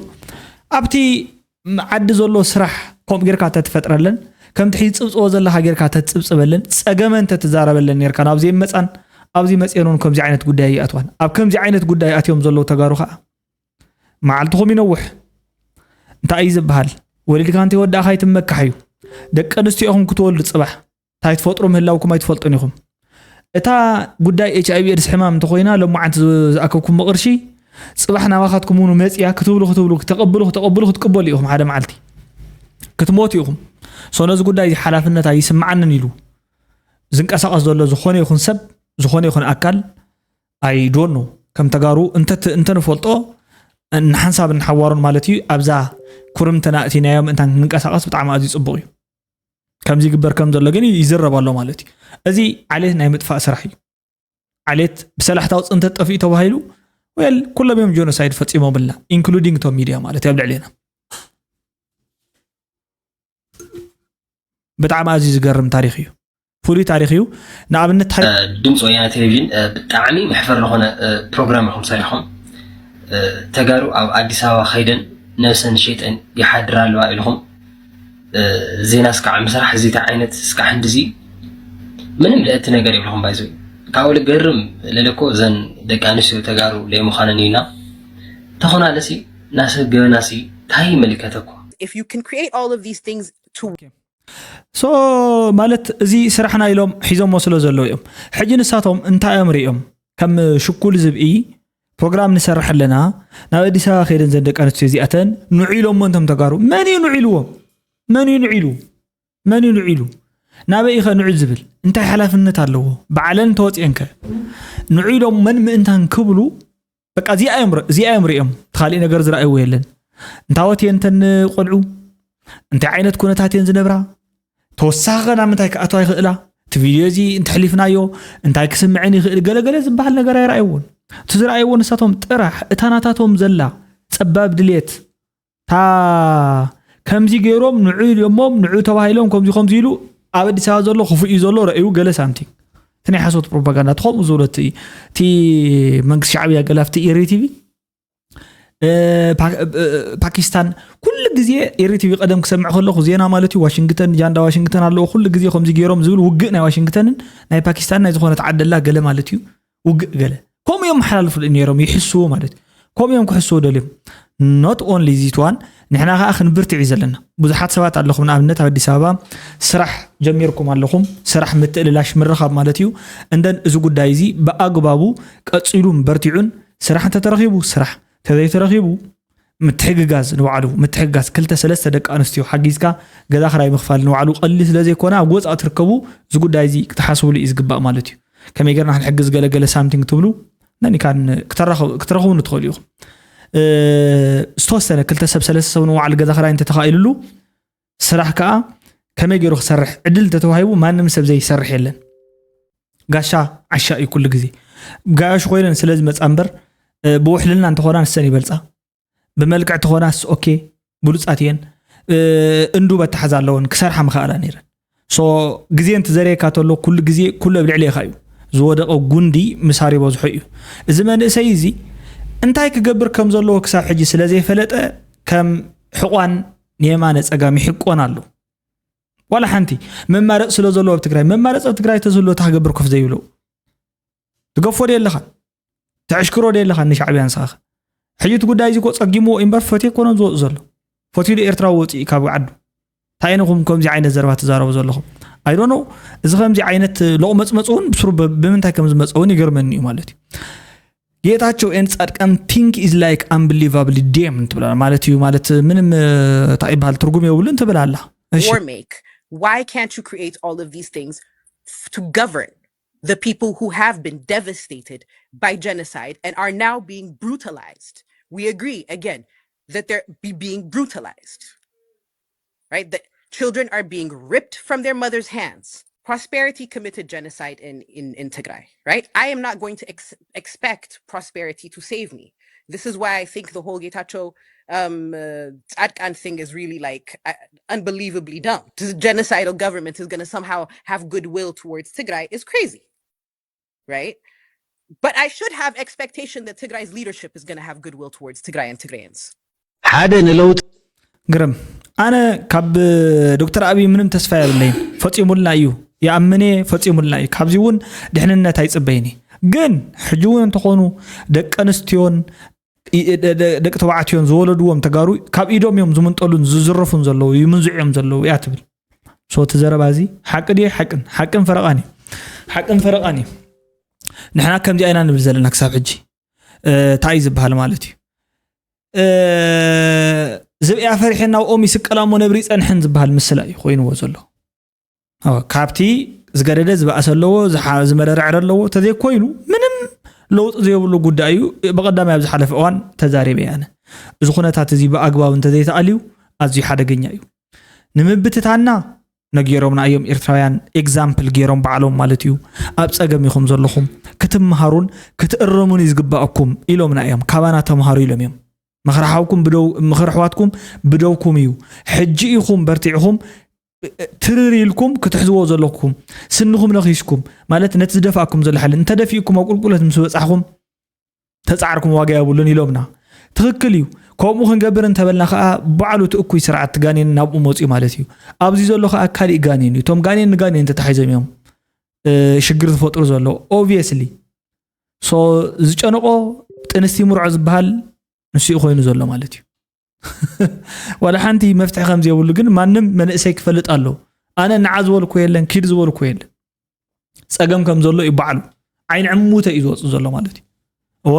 ኣብቲ ዓዲ ዘሎ ስራሕ ከምኡ ጌርካ ተትፈጥረለን ከምቲ ሕዚ ፅብፅቦ ዘለካ ጌርካ ተትፅብፅበለን ፀገመን ተትዛረበለን ኔርካ ናብ ዘይመፃን ኣብዚ መፅኤን እውን ከምዚ ዓይነት ጉዳይ ይኣትዋን ኣብ ከምዚ ዓይነት ጉዳይ ኣትዮም ዘለዉ ተጋሩ ከዓ መዓልትኹም ይነውሕ እንታይ እዩ ዝበሃል ወሊድካ እንተይወዳእካ ይትመካሕ እዩ ደቂ ኣንስትዮ ኢኹም ክትወልዱ ፅባሕ እንታይ ትፈጥሩ ምህላውኩም ኣይትፈልጡን ኢኹም እታ ጉዳይ ኤች ኣይቪ ኤድስ ሕማም እንተኮይና ሎማዓንቲ ዝኣከብኩሞ ቅርሺ ጽባሕ ናባኻትኩም እውን መጽያ ክትብሉ ክትብሉ፣ ክተቐብሉ ክተቐብሉ ክትቅበሉ ኢኹም። ሓደ መዓልቲ ክትሞቱ ኢኹም። So ነዚ ጉዳይ እዚ ሓላፍነት ኣይስምዓንን ኢሉ ዝንቀሳቐስ ዘሎ ዝኾነ ይኹን ሰብ፣ ዝኾነ ይኹን ኣካል፣ I don't know፣ ከም ተጋሩ እንተ-፣ እንተንፈልጦ ንሓንሳብ ንሓዋሩን ማለት እዩ፣ ኣብዛ ኩርምትና እቲናዮም እንታ ክንቀሳቐስ ብጣዕሚ ኣዝዩ ጽቡቕ እዩ። ከምዚ ይግበር ከም ዘሎ ግን ይዝረብ ኣሎ ማለት እዩ። እዚ ዓሌት ናይ ምጥፋእ ስራሕ እዩ። ዓሌት ብሰላሕታዊ ጽንተት ጠፊኡ ተባሂሉ፣ well፣ ኩሎም እዮም ጀኖሳይድ ፈጺሞምልና፣ ኢንክሉዲንግ ቶም ሚድያ ማለት እዩ ኣብ ልዕሌና። ብጣዕሚ ኣዝዩ ዝገርም ታሪኽ እዩ። ፍሉይ ታሪኽ እዩ። ንኣብነት፣ ድምፂ ወያነ ቴሌቪዥን፣ እ፣ ብጣዕሚ መሕፈር ዝኾነ፣ እ፣ ፕሮግራም ኢኹም ሰሪሕኹም። እ፣ ተጋሩ ኣብ ኣዲስ ኣበባ ከይደን ነብሰን ሸይጠን ይሓድራ ኣለዋ ኢልኹም፣ እ፣ ዜና እስካዕ ምስራሕ እዚ ዓይነት እስካዕ ሕንድዚ ምንም ልእቲ ነገር የብልኹም። ባይዘ ካብኡ ልገርም ለለኮ እዘን ደቂ ኣንስትዮ ተጋሩ ለይምዃነን ኢልና ተኾናለሲ ናሰብ ገበናሲ ታይ ይመልከተኩም? If you can create all of these things to So ማለት እዚ ስራሕና ኢሎም ሒዞሞ ስለ ዘለዉ እዮም። ሕጂ ንሳቶም እንታይ እዮም ሪኦም? ከም ሽኩል ዝብኢ ፕሮግራም ንሰርሕ ኣለና፣ ናብ ኣዲስ ኣበባ ከይደን ዘን ደቂ ኣንስትዮ እዚኣተን ንዑ ኢሎሞ እንቶም ተጋሩ። መን እዩ ንዑ ኢልዎም? መን እዩ ንዑ ኢሉ? መን እዩ ንዑ ኢሉ? ናበይ ኢኸ ንዑ ዝብል? እንታይ ሓላፍነት ኣለዎ? ባዕለን እንተወፅኤንከ ንዑ ኢሎም መን ምእንታን ክብሉ በቃ እዚኣ እዮም ር-፣ እዚኣ እዮም ሪኦም። እቲ ካሊእ ነገር ዝረኣይዎ የለን። እንታወት እየን እንተን ቆልዑ? እንታይ ዓይነት ኩነታት እየን ዝነብራ? ተወሳኺ ኸ ናብ ምንታይ ክኣትዋ ይኽእላ? እቲ ቪድዮ እዚ እንተሕሊፍናዮ እንታይ ክስምዐን ይኽእል? ገለገለ ዝበሃል ነገር ኣይረኣይዎን። እቲ ዝረኣይዎ ንሳቶም ጥራሕ እታ ናታቶም ዘላ ጸባብ ድሌት፣ እታ ከምዚ ገይሮም ንዑ ኢሎሞም ንዑ ተባሂሎም ከምዚ ከምዚ ኢሉ ኣብ ኣዲስ ኣበባ ዘሎ ክፉእ እዩ ዘሎ ረእዩ ገለ ሳምቲንግ። እቲ ናይ ሓሶት ፕሮፓጋንዳ እቲ ከምኡ ዝበሎ እቲ፣ እቲ መንግስቲ ሻዕብያ ገለ ኣብቲ ኤሪ ቲቪ እ፣ ፓ-፣ እ፣ ፓኪስታን ኩሉ ግዜ ኤሪ ቲቪ ቀደም ክሰምዕ ከለኹ ዜና ማለት እዩ ዋሽንግተን ጃንዳ ዋሽንግተን ኣለዎ ኩሉ ግዜ ከምዚ ገይሮም ዝብል ውግእ ናይ ዋሽንግተንን ናይ ፓኪስታን ናይ ዝኾነት ዓደላ ገለ ማለት እዩ ውግእ ገለ ከምኡ እዮም መሓላልፉ ነይሮም ይሕስዎ ማለት እዩ ከምኡ እዮም ክሕስዎ ደልዮም not only this one ንሕና ከዓ ክንብርትዕ እዩ ዘለና ብዙሓት ሰባት ኣለኹም ንኣብነት ኣብ ኣዲስ ኣበባ ስራሕ ጀሚርኩም ኣለኹም ስራሕ ምትእልላሽ ምርኻብ ማለት እዩ እንደን እዚ ጉዳይ እዚ ብኣግባቡ ቀፂሉን በርቲዑን ስራሕ እንተተረኺቡ ስራሕ እንተዘይተረኺቡ ምትሕግጋዝ ንባዕሉ ምትሕግጋዝ ክልተ ሰለስተ ደቂ ኣንስትዮ ሓጊዝካ ገዛ ክራይ ምኽፋል ንባዕሉ ቀሊል ስለ ዘይኮነ ኣብ ወፃኢ ትርከቡ እዚ ጉዳይ እዚ ክትሓስብሉ እዩ ዝግባእ ማለት እዩ ከመይ ገርና ክንሕግዝ ገለገለ ሳምቲንግ ትብሉ ነኒካን ክትረኽቡ ንትኽእሉ ኢኹም ዝተወሰነ ክልተ ሰብ ሰለስተ ሰብ ንባዕሉ ገዛ ክራይ እንተተኻኢልሉ ስራሕ ከዓ ከመይ ገይሩ ክሰርሕ ዕድል እንተተዋሂቡ ማንም ሰብ ዘይሰርሕ የለን ጋሻ ዓሻ እዩ ኩሉ ግዜ ጋያሹ ኮይነን ስለ ዝመፃ እምበር ብውሕልና እንተኾና ንሰን ይበልፃ ብመልክዕ ተኾናስ ኦኬ ብሉፃት እየን እንዱ በተሓዝ ኣለውን ክሰርሓ ምኽኣላ ነይረን ሶ ግዜ እንትዘረየካ ተሎ ኩሉ ግዜ ኩሉ ኣብ ልዕሊ ኢኻ እዩ ዝወደቐ ጉንዲ ምሳር ይበዝሖ እዩ እዚ መንእሰይ እዚ እንታይ ክገብር ከም ዘለዎ ክሳብ ሕጂ ስለ ዘይፈለጠ ከም ሕቋን ንየማነ ፀጋም ይሕቆን ኣሎ ዋላ ሓንቲ መማረፂ ስለ ዘለዎ ኣብ ትግራይ መማረፂ ኣብ ትግራይ ተዝህሉ እታ ክገብር ኮፍ ዘይብሎ ትገፎ ዶ የለኻን ተዕሽክሮ ዶ የለኻን ንሻዕብያ ንስኻኸ ሕጂ እቲ ጉዳይ እዚ ኮ ፀጊምዎ ኢምበር ፈትየ ኮኖ ዝወፁ ዘሎ ፈትዩ ዶ ኤርትራ ወፂኡ ካብ ዓዱ እንታይ ኢንኹም ከምዚ ዓይነት ዘረባ ትዛረቡ ዘለኹም ኣይዶኖ እዚ ከምዚ ዓይነት ሎቕመፅመፅ እውን ብስሩ ብምንታይ ከም ዝመፀ እውን ይገርመኒ እዩ ማለት እዩ ጌታቸው ኤን ፃድቃን think is like unbelievably dumb ትብላ ማለት እዩ ማለት ምንም እንታይ ይበሃል ትርጉም የብሉን ትብል ኣላ or make? Why can't you create all of these things f- to govern the people who have been devastated by genocide and are now being brutalized? We agree again that they're be- being brutalized, right? That children are being ripped from their mother's hands. Prosperity committed genocide in, in, in Tigray, right? I am not going to ex- expect Prosperity to save me. This is why I think the whole Getachew um, uh, Tzadkan thing is really like uh, unbelievably dumb. This genocidal government is going to somehow have goodwill towards Tigray is crazy, right? But I should have expectation that Tigray's leadership is going to have goodwill towards Tigray and Tigrayans. ሓደ ንለውጢ ግርም ኣነ ካብ ዶክተር ኣብይ ምንም ተስፋ የብለይን ፈፂሙልና እዩ ይኣምን እየ ፈፂሙልና እዩ ካብዚ እውን ድሕንነት ኣይፅበይን እየ ግን ሕጂ እውን እንተኾኑ ደቂ ኣንስትዮን ደቂ ተባዕትዮን ዝወለድዎም ተጋሩ ካብ ኢዶም እዮም ዝምንጠሉን ዝዝረፉን ዘለዉ ይምንዝዑ እዮም ዘለዉ እያ ትብል ሶ እቲ ዘረባ እዚ ሓቂ ድየ ሓቅን ሓቅን ፈረቓን እዩ ሓቅን ፈረቓን እዩ ንሕና ከምዚኣ ኢና ንብል ዘለና ክሳብ ሕጂ እንታይ እዩ ዝበሃል ማለት እዩ? ዝብያ ፈሪሐን ናብ ኦም ይስቀላ እሞ ነብሪ ይጸንሐን ዝበሃል ምስላ እዩ ኮይንዎ ዘሎ። ካብቲ ዝገደደ ዝበኣሰ ኣለዎ፣ ዝመረረ ዕረ ኣለዎ ተዘይኮይኑ ምንም ለውጢ ዘይብሉ ጉዳይ እዩ። ብቐዳማይ ኣብ ዝሓለፈ እዋን ተዛሪበ እየ ኣነ። እዚ ኩነታት እዚ ብኣግባብ እንተዘይተኣልዩ ኣዝዩ ሓደገኛ እዩ። ንምብትታና ነጊሮምና እዮም ኤርትራውያን፣ ኤግዛምፕል ገይሮም ባዕሎም ማለት እዩ። ኣብ ጸገም ኢኹም ዘለኹም፣ ክትምሃሩን ክትእረሙን እዩ ዝግባኣኩም ኢሎምና እዮም። ካባና ተምሃሩ ኢሎም እዮም። ምኽሪ ሓውኩም ብደው ምኽሪ ኣሕዋትኩም ብደውኩም እዩ። ሕጂ ኢኹም በርቲዕኹም ትርር ኢልኩም ክትሕዝዎ ዘለኩም፣ ስንኹም ነኺስኩም ማለት ነቲ ዝደፋእኩም ዘሎ ሓይሊ እንተደፊእኩም ኣብ ቁልቁለት ምስ በጻሕኩም ተጻዕርኩም ዋጋ የብሉን ኢሎምና። ትኽክል እዩ። ከምኡ ክንገብር እንተበልና ከኣ ባዕሉ እቲ እኩይ ስርዓት ጋኔን ናብኡ መጽኡ ማለት እዩ። ኣብዚ ዘሎ ከኣ ካሊእ ጋኔን እዩ። እቶም ጋኔን ንጋኔን ተታሒዞም እዮም ሽግር ዝፈጥሩ ዘሎ ኦብቪየስሊ። ሶ ዝጨነቆ ጥንስቲ ምርዖ ዝበሃል ንሱ እዩ ኮይኑ ዘሎ ማለት እዩ። ዋላ ሓንቲ መፍትሒ ከም ዘይብሉ ግን ማንም መንእሰይ ክፈልጥ ኣለዎ። ኣነ ንዓ ዝበልኩ የለን፣ ኪድ ዝበልኩ የለን። ጸገም ከም ዘሎ እዩ ባዕሉ ዓይኒ ዕሙተ እዩ ዝወጽእ ዘሎ ማለት እዩ። እወ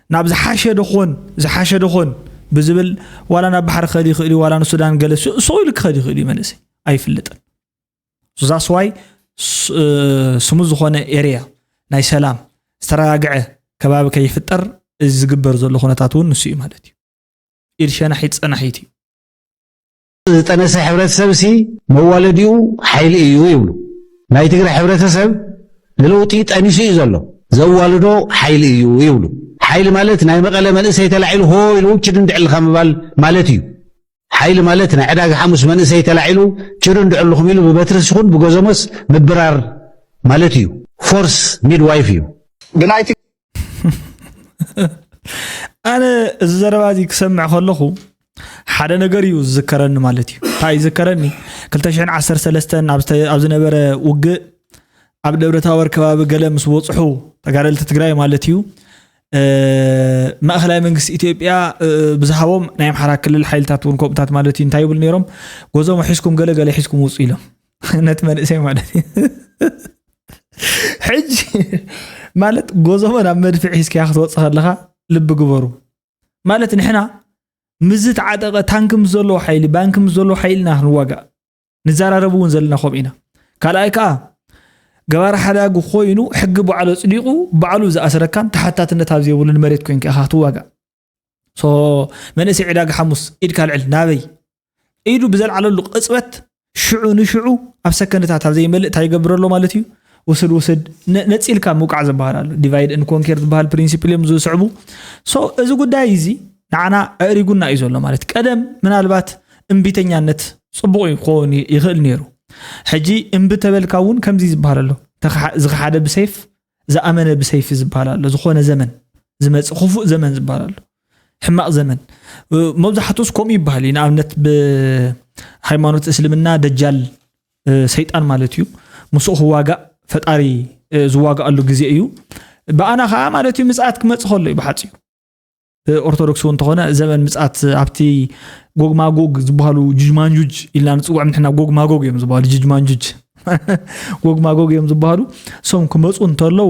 ናብ ዝሓሸ ደኾን ዝሓሸ ደኾን ብዝብል ዋላ ናብ ባሕሪ ክኸድ ይኽእል እዩ፣ ዋላ ንሱዳን ገለ ሱ- ሱቕ ኢሉ ክኸድ ይኽእል እዩ መንእሰይ ኣይፍልጥን። ዛስዋይ ስሙ ዝኾነ ኤሪያ ናይ ሰላም ዝተረጋግዐ ከባቢ ከይፍጠር እዚ ዝግበር ዘሎ ኩነታት እውን ንሱ እዩ ማለት እዩ። ኢድ ሸናሒት ጸናሒት እዩ። ዝጠነሰ ሕብረተሰብ ሲ መዋለዲኡ ሓይሊ እዩ ይብሉ። ናይ ትግራይ ሕብረተሰብ ንለውጢ ጠኒሱ እዩ ዘሎ። ዘዋልዶ ሓይሊ እዩ ይብሉ። ሓይሊ ማለት ናይ መቐለ መንእሰይ ተላዒሉ ሆ ኢሉ ችድንድዕልኻ ምባል ማለት እዩ። ሓይሊ ማለት ናይ ዕዳጋ ሓሙስ መንእሰይ ተላዒሉ ችድንድዕልኹም ኢሉ ብበትርስ ይኹን ብጎዘሞስ ምብራር ማለት እዩ። ፎርስ ሚድዋይፍ እዩ። ብናይ ኣነ እዚ ዘረባ እዚ ክሰምዕ ከለኹ ሓደ ነገር እዩ ዝዝከረኒ ማለት እዩ። እንታይ ይዝከረኒ? ክልተ ሽሕን ዓሰርተ ሰለስተን ኣብ ዝተ- ኣብ ዝነበረ ውግእ ኣብ ደብረ ታቦር ከባቢ ገለ ምስ በፅሑ ተጋደልቲ ትግራይ ማለት እዩ፣ ማእኸላይ መንግስቲ ኢትዮጵያ ብዝሃቦም ናይ ኣምሓራ ክልል ሓይልታት እውን ከምኡታት ማለት እዩ እንታይ ይብሉ ነይሮም? ጎዞሞ ሒዝኩም ገለ ገለ ሒዝኩም ውፁ ኢሎም ነቲ መንእሰይ ማለት እዩ። ሕጂ ማለት ጎዞሞ ናብ መድፍዕ ሒዝካያ ክትወፅእ ከለኻ ልቢ ግበሩ። ማለት ንሕና ምስ ዝተዓጠቐ ታንክ ምስ ዘለዎ ሓይሊ ባንክ ምስ ዘለዎ ሓይሊ ኢና ክንዋጋእ ንዘራረብ እውን ዘለና ከምኡ ኢና። ካልኣይ ከዓ ገባር ሓዳጉ ኮይኑ ሕጊ ባዕሉ ኣፅዲቑ ባዕሉ ዝኣስረካን ተሓታትነት ኣብ ዘይብሉ ንመሬት ኮይንካ ኢኻ ክትዋጋእ። ሶ መንእሰይ ዕዳጋ ሓሙስ ኢድካ ኣልዕል ናበይ ኢዱ ብዘልዓለሉ ቅፅበት ሽዑ ንሽዑ ኣብ ሰከንድታት ኣብ ዘይመልእ እንታይ ይገብር ኣሎ ማለት እዩ። ውስድ ውስድ ነፂልካ ምውቃዕ ዝበሃል ኣሎ። ዲቫይድ ን ኮንኬር ዝበሃል ፕሪንሲፕል እዮም ዝስዕቡ። ሶ እዚ ጉዳይ እዚ ንዓና ኣእሪጉና እዩ ዘሎ ማለት ቀደም ምናልባት እምቢተኛነት ፅቡቕ ክኸውን ይኽእል ነይሩ። ሕጂ እምቢ ተበልካ እውን ከምዚ ዝበሃል ኣሎ። ዝኸሓደ ብሰይፍ ዝኣመነ ብሰይፊ ዝበሃል ኣሎ። ዝኾነ ዘመን ዝመፅእ ክፉእ ዘመን ዝበሃል ኣሎ። ሕማቕ ዘመን መብዛሕትኡስ ከምኡ ይበሃል እዩ። ንኣብነት ብሃይማኖት እስልምና ደጃል ሰይጣን ማለት እዩ። ምስኡ ክዋጋእ ፈጣሪ ዝዋጋኣሉ ግዜ እዩ። ብኣና ከዓ ማለት እዩ ምፅኣት ክመፅእ ከሎ እዩ ብሓፂሩ። ኦርቶዶክስ እውን እንተኾነ ዘመን ምፅኣት ኣብቲ ጎግማጎግ ዝበሃሉ ጅጅማንጁጅ ኢልና ንፅውዖም ንሕና ጎግማጎግ እዮም ዝበሃሉ ጅጅማንጁጅ ጎግማጎግ እዮም ዝበሃሉ። እሶም ክመፁ እንተለዉ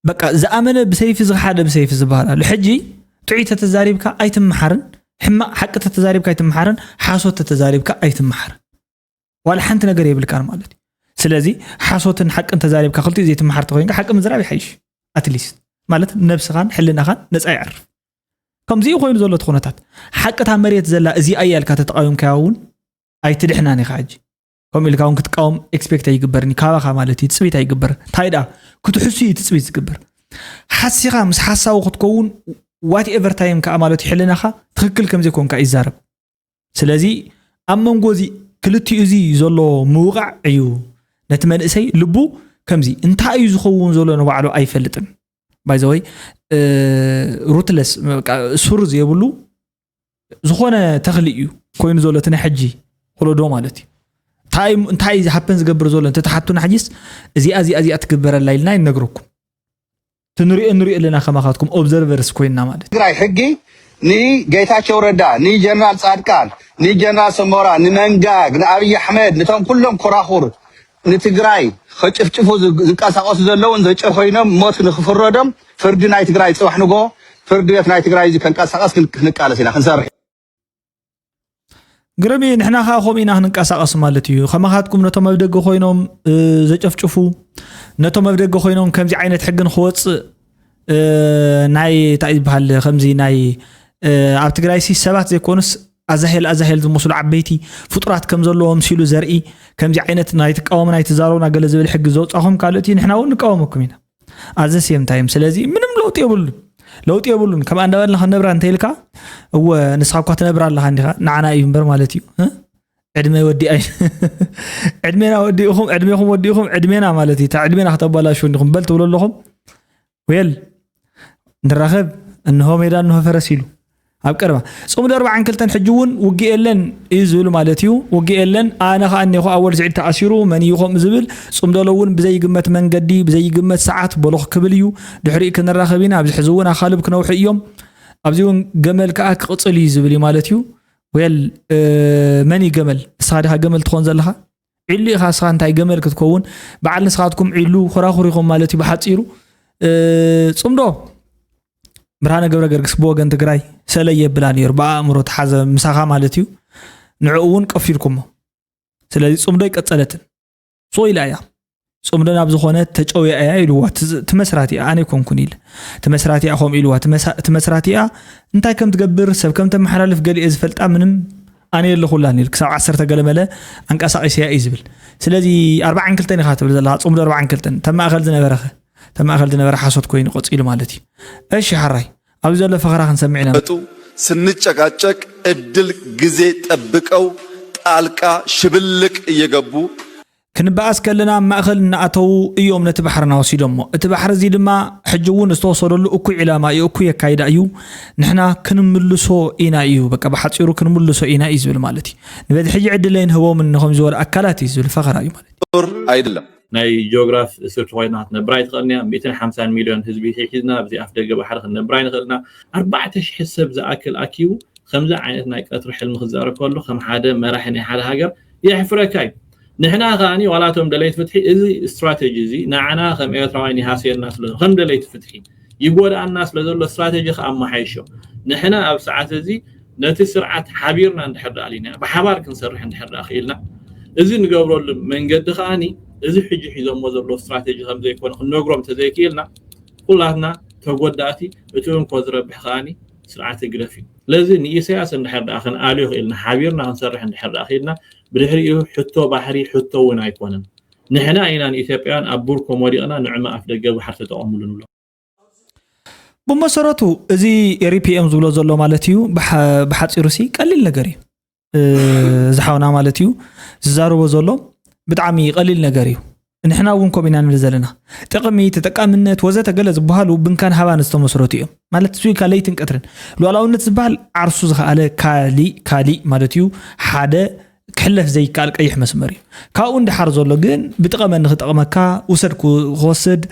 በቃ ዝኣመነ ብሰይፊ ዝሓደ ብሰይፊ ዝበሃል ኣሎ። ሕጂ ጥዑይ ተተዛሪብካ ኣይትመሓርን፣ ሕማቕ ሓቂ ተተዛሪብካ ኣይትመሓርን፣ ሓሶት ተተዛሪብካ ኣይትመሓርን። ዋላ ሓንቲ ነገር የብልካን ማለት እዩ። ስለዚ ሓሶትን ሓቅን ተዛሪብካ ክልቲኡ ዘይትመሓር ተኮይንካ ሓቂ ምዝራብ ይሓይሽ። ኣትሊስት ማለት ነብስኻን ሕልናኻን ነፃ ይዕርፍ። ከምዚ እዩ ኮይኑ ዘሎ እቲ ኩነታት። ሓቂ እታ መሬት ዘላ እዚኣ እያ ኢልካ ተተቃዊምካያ እውን ኣይትድሕናን ኢኻ። ሕጂ ከምኡ ኢልካ እውን ክትቃወም ኤክስፔክት ኣይግበርን እዩ ካባኻ ማለት እዩ። ትፅቢት ኣይግበርን። እንታይ ደኣ ክትሕሱ እዩ ትፅቢት ዝግበር። ሓሲኻ ምስ ሓሳዊ ክትከውን ዋትኤቨር ታይም ከዓ ማለት እዩ ሕልናኻ ትኽክል ከምዘይኮንካ ይዛረብ። ስለዚ ኣብ መንጎ እዚ ክልቲኡ እዚ ዘሎ ምውቓዕ እዩ ነቲ መንእሰይ ልቡ ከምዚ እንታይ እዩ ዝኸውን ዘሎ ንባዕሉ ኣይፈልጥን። ባይዘወይ ሩትለስ ሱር ዘይብሉ ዝኾነ ተኽሊ እዩ ኮይኑ ዘሎ እቲ ናይ ሕጂ ወለዶ ማለት እዩ። እንታይ እንታይ እዩ ሃፐን ዝገብር ዘሎ እንተተሓቱና ሕጂስ እዚኣ እዚኣ እዚኣ ትግበረላ ኢልና ይነግረኩም። ትንሪኦ ንሪኦ ኣለና ከማኻትኩም ኦብዘርቨርስ ኮይንና ማለት እዩ። ትግራይ ሕጊ ንጌታቸው ረዳ ንጀነራል ፃድቃን ንጀነራል ሰሞራ ንመንጋግ ንኣብይ ኣሕመድ ንቶም ኩሎም ኮራኹር ንትግራይ ከጭፍጭፉ ዝንቀሳቀሱ ዘለውን ዘጨር ኮይኖም ሞት ንክፍረዶም ፍርዲ ናይ ትግራይ ፅባሕ ንጎ ፍርዲ ቤት ናይ ትግራይ እዚ ከንቀሳቀስ ክንቃለስ ኢና ክንሰርሕ። ግርም እዩ። ንሕና ከዓ ከምኡ ኢና ክንንቀሳቀስ ማለት እዩ። ከማኻትኩም ነቶም ኣብ ደገ ኮይኖም ዘጨፍጭፉ፣ ነቶም ኣብ ደገ ኮይኖም ከምዚ ዓይነት ሕጊ ንክወፅእ ናይ እንታይ ዝበሃል ከምዚ ናይ ኣብ ትግራይ ሲ ሰባት ዘይኮኑስ ኣዛሄል ኣዛሄል ዝመስሉ ዓበይቲ ፍጡራት ከም ዘለዎ ምሲሉ ዘርኢ ከምዚ ዓይነት ናይ ትቃወሙና ኣይትዛረቡና ገለ ዝብል ሕጊ ዘውፃኹም ካልኦት እዩ። ንሕና እውን ንቃወመኩም ኢና ኣዘ ሴም ታይም። ስለዚ ምንም ለውጢ የብሉን፣ ለውጢ የብሉን። ከምኣ እንዳበልና ክንነብራ እንተኢልካ እወ ንስኻ እኳ ትነብራ ኣለኻ እንዲኻ ንዓና እዩ እምበር ማለት እዩ። ዕድመ ወዲ ኣይ ዕድሜና ወዲእኹም ዕድሜኹም ወዲእኹም ዕድሜና ማለት እዩ። ዕድሜና ከተባላሹ እንዲኹም በል ትብሉ ኣለኹም። ዌል ንራኸብ እንሆ ሜዳ እንሆ ፈረስ ኢሉ ኣብ ቀረባ ፅምዶ ኣርባዓን ክልተን ሕጂ እውን ውግእ የለን እዩ ዝብል ማለት እዩ። ውግእ የለን ኣነ ከዓ እኔኹ ኣወል ስዒድ ተኣሲሩ መን እዩ ከምኡ ዝብል ፅምዶ ሎ እውን ብዘይግመት መንገዲ ብዘይግመት ሰዓት በሎኽ ክብል እዩ። ድሕሪኡ ክንራኸብ ኢና። ኣብዚ ሕዚ እውን ኣኻልብ ክነውሑ እዮም። ኣብዚ እውን ገመል ከዓ ክቕፅል እዩ ዝብል እዩ ማለት እዩ። ዌል መን እዩ ገመል? ንስኻ ዲኻ ገመል ትኾን ዘለኻ? ዒሉ ኢኻ እስኻ እንታይ ገመል ክትከውን በዓል ንስኻትኩም ዒሉ ኮራኹር ኢኹም ማለት እዩ ብሓፂሩ። ፅምዶ ብርሃነ ገብረ ገርግስ ብወገን ትግራይ ሰለይ የብላ ነይሩ ብኣእምሮ ተሓዘ ምሳኻ ማለት እዩ። ንዕኡ እውን ቀፊድኩሞ። ስለዚ ፅምዶ ይቀፀለትን ሶ ኢላ እያ። ፅምዶ ናብ ዝኾነ ተጨውያ እያ ኢልዋ። ትመስራት እያ ኣነ ኮንኩን ኢል ትመስራት እያ ከምኡ ኢልዋ። ትመስራት እያ እንታይ ከም ትገብር ሰብ ከም ተመሓላልፍ ገሊኤ ዝፈልጣ ምንም ኣነ የለኹላን ኢል ክሳብ ዓሰርተ ገለመለ ኣንቀሳቒሰያ እዩ ዝብል። ስለዚ ኣርባዓን ክልተን ኢኻ ትብል ዘለኻ ፅምዶ ኣርባዓን ክልተን ተማእኸል ዝነበረኸ ተማእኸል ዝነበረ ሓሶት ኮይኑ ቀፂሉ ማለት እዩ። እሺ ሓራይ ኣብዚ ዘሎ ፈኸራ ክንሰምዕ ኢና። መጡ ስንጨቃጨቅ እድል ግዜ ጠብቀው ጣልቃ ሽብልቅ እየገቡ ክንበኣስ ከለና ኣብ ማእኸል እናኣተዉ እዮም ነቲ ባሕርና ወሲዶሞ። እቲ ባሕሪ እዚ ድማ ሕጂ እውን ዝተወሰደሉ እኩይ ዕላማ እዩ፣ እኩይ ኣካይዳ እዩ። ንሕና ክንምልሶ ኢና እዩ፣ በቃ ብሓፂሩ ክንምልሶ ኢና እዩ ዝብል ማለት እዩ። ንበዚ ሕጂ ዕድል ኣይንህቦምን ንኸም ዝበሉ ኣካላት እዩ ዝብል ፈኸራ እዩ ማለት እዩ። ጦር አይደለም። ናይ ጂኦግራፍ ስርት ኮይና ክትነብር ኣይትኽእልን እያ። ሚእትን ሓምሳን ሚልዮን ህዝቢ ሒዝና ኣብዚ ኣፍ ደገ ባሕሪ ክንነብር ኣይንኽእልና። ኣርባዕተ ሽሕ ሰብ ዝኣክል ኣኪቡ ከምዚ ዓይነት ናይ ቀትሪ ሕልሚ ክዛረብ ከሎ ከም ሓደ መራሒ ናይ ሓደ ሃገር የሕፍረካ እዩ። ንሕና ከኣኒ ዋላ እቶም ደለይቲ ፍትሒ እዚ ስትራተጂ እዚ ንዓና ከም ኤርትራውያን ይሃስየና ስለ ከም ደለይቲ ፍትሒ ይጎድኣና ስለ ዘሎ ስትራተጂ ከኣመሓይሾ ንሕና ኣብ ሰዓት እዚ ነቲ ስርዓት ሓቢርና እንድሕር ደኣ ኣሊና ብሓባር ክንሰርሕ እንድሕር ደኣ ክኢልና እዚ ንገብረሉ መንገዲ ከኣኒ እዚ ሕጂ ሒዞሞ ዘሎ ስትራተጂ ከም ዘይኮነ ክንነግሮም ተዘይክኢልና ኩላትና ተጎዳእቲ እቲ እንኮ ዝረብሕ ከኣኒ ስርዓት ህግደፍ እዩ። ስለዚ ንኢሳያስ እንድሕር ደኣ ክንኣልዮ ክኢልና ሓቢርና ክንሰርሕ እንድሕር ደኣ ክኢልና ብድሕሪኡ ሕቶ ባሕሪ ሕቶ እውን ኣይኮነን። ንሕና ኢና ንኢትዮጵያውያን ኣብ ቡርኮም ወዲቕና ንዕማ ኣፍ ደገ ባሕሪ ተጠቐሙሉ ንብሎ። ብመሰረቱ እዚ ኤሪፒኤም ዝብሎ ዘሎ ማለት እዩ ብሓፂሩ ሲ ቀሊል ነገር እዩ ዝሓውና ማለት እዩ ዝዛረቦ ዘሎ ብጣዕሚ ቀሊል ነገር እዩ። ንሕና እውን ከምኡ ኢና ንብል ዘለና ጥቕሚ ተጠቃምነት ወዘተ ገለ ዝበሃሉ ብንካን ሃባን ዝተመስረቱ እዮም ማለት እሱ ኢልካ ለይትን ቀትርን ሉዓላውነት ዝበሃል ዓርሱ ዝኸኣለ ካሊእ ካሊእ ማለት እዩ ሓደ ክሕለፍ ዘይከኣል ቀይሕ መስመር እዩ። ካብኡ ንደሓር ዘሎ ግን ብጥቐመኒ ክጠቕመካ ውሰድ ክወስድ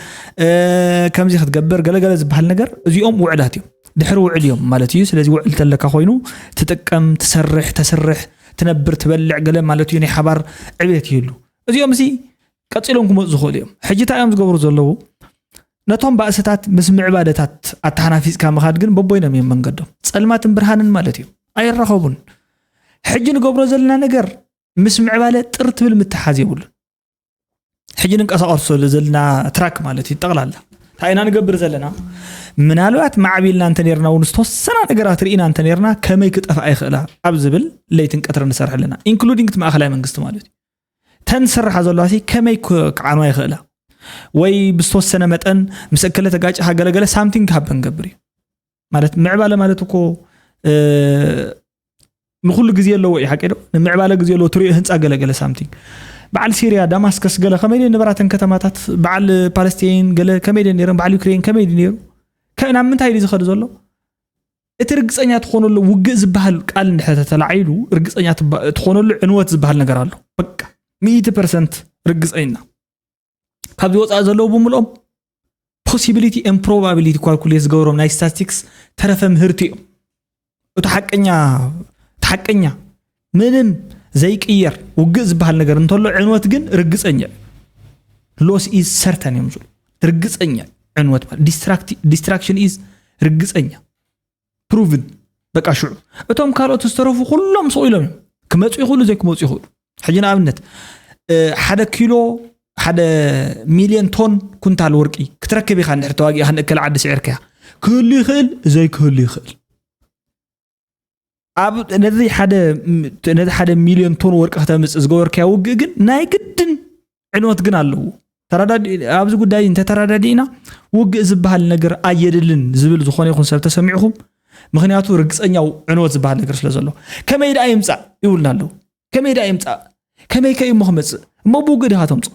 ከምዚ ክትገብር ገለገለ ዝበሃል ነገር እዚኦም ውዕላት እዮም። ድሕሪ ውዕል እዮም ማለት እዩ። ስለዚ ውዕል ተለካ ኮይኑ ትጥቀም፣ ትሰርሕ፣ ተስርሕ፣ ትነብር፣ ትበልዕ ገለ ማለት እዩ። ናይ ሓባር ዕቤት ይህሉ። እዚኦም እዚ ቀፂሎም ክመፁ ዝኽእሉ እዮም። ሕጂ እንታይ እዮም ዝገብሩ ዘለዉ? ነቶም ባእስታት ምስ ምዕባለታት ኣተሓናፊፅካ ምኻድ ግን በቦይኖም እዮም መንገዶም። ፀልማትን ብርሃንን ማለት እዩ። ኣይራኸቡን። ሕጂ ንገብሮ ዘለና ነገር ምስ ምዕባለ ጥር ትብል ምትሓዝ የብሉን። ሕጂ ንንቀሳቐሱ ዘለና ትራክ ማለት እዩ ጠቕላላ እንታይ ኢና ንገብር ዘለና ምናልባት ማዕቢልና እንተ ነርና እውን ዝተወሰና ነገራት ርኢና እንተ ነርና ከመይ ክጠፍኣ ይኽእላ ኣብ ዝብል ለይትን ቀትሪ ንሰርሕ ኣለና ኢንክሉዲንግ እቲ ማእኸላይ መንግስቲ ማለት እዩ ተን ዝሰርሓ ዘለዋ ከመይ ክዓንዋ ይኽእላ ወይ ብዝተወሰነ መጠን ምስ እከለ ተጋጭኻ ገለገለ ሳምቲንግ ክሃበ ንገብር እዩ ማለት ምዕባለ ማለት እኮ ንኩሉ ግዜ ኣለዎ እዩ ሓቂ ዶ ንምዕባለ ግዜ ኣለዎ ትሪኦ ህንፃ ገለገለ ሳምቲንግ በዓል ሲርያ ዳማስከስ ገለ ከመይ ድየን ነበራተን ከተማታት በዓል ፓለስቲን ገለ ከመይ ድየን ነይረን በዓል ዩክሬን ከመይ ድዩ ነይሩ ከ ናብ ምንታይ ድዩ ዝኸዱ ዘሎ እቲ ርግፀኛ ትኾነሉ ውግእ ዝበሃል ቃል እንድሕር ተተላዒሉ ርግፀኛ ትኾነሉ ዕንወት ዝበሃል ነገር ኣሎ በቃ ሚእቲ ፐርሰንት ርግፀኛ ካብዚ ወፃኢ ዘለዉ ብምልኦም possibility and probability calculate ዝገብሮም ናይ statistics ተረፈ ምህርቲ እዮም እቲ ሓቀኛ እቲ ሓቀኛ ምንም ዘይቅየር ውግእ ዝበሃል ነገር እንተሎ ዕንወት ግን ርግፀኛ እዩ loss is certain እዮም ዝብሉ። ርግፀኛ ዕንወት ማለት destruct- destruction is ርግፀኛ፣ proven። በቃ ሽዑ እቶም ካልኦት ዝተረፉ ኩሎም ስቕ ኢሎም እዮም ክመፁ ይኽእሉ፣ ዘይክመፁ ይኽእሉ። ሕጂ ንኣብነት ሓደ ኪሎ ሓደ ሚልዮን ቶን ኩንታል ወርቂ ክትረክብ ኢኻ እንድሕር ተዋጊእኻ ንእከለ ዓዲ ስዒርካያ ክህሉ ይኽእል፣ ዘይክህሉ ይኽእል። ኣብ ነዚ ሓደ ነዚ ሓደ ሚልዮን ቶን ወርቂ ከተምፅእ ዝገበርካያ ውግእ ግን ናይ ግድን ዕንወት ግን ኣለዎ። ተረዳዲ- ኣብዚ ጉዳይ እንተተረዳዲእና ውግእ ዝበሃል ነገር ኣየድልን ዝብል ዝኾነ ይኹን ሰብ ተሰሚዕኹም፣ ምክንያቱ ርግፀኛው ዕንወት ዝበሃል ነገር ስለ ዘሎ። ከመይ ደኣ ይምፃእ ይብሉና ኣለዉ። ከመይ ደኣ ይምፃእ? ከመይ ከ እሞ ክመፅእ? እሞ ብውግእ ድኻ ተምፅኦ?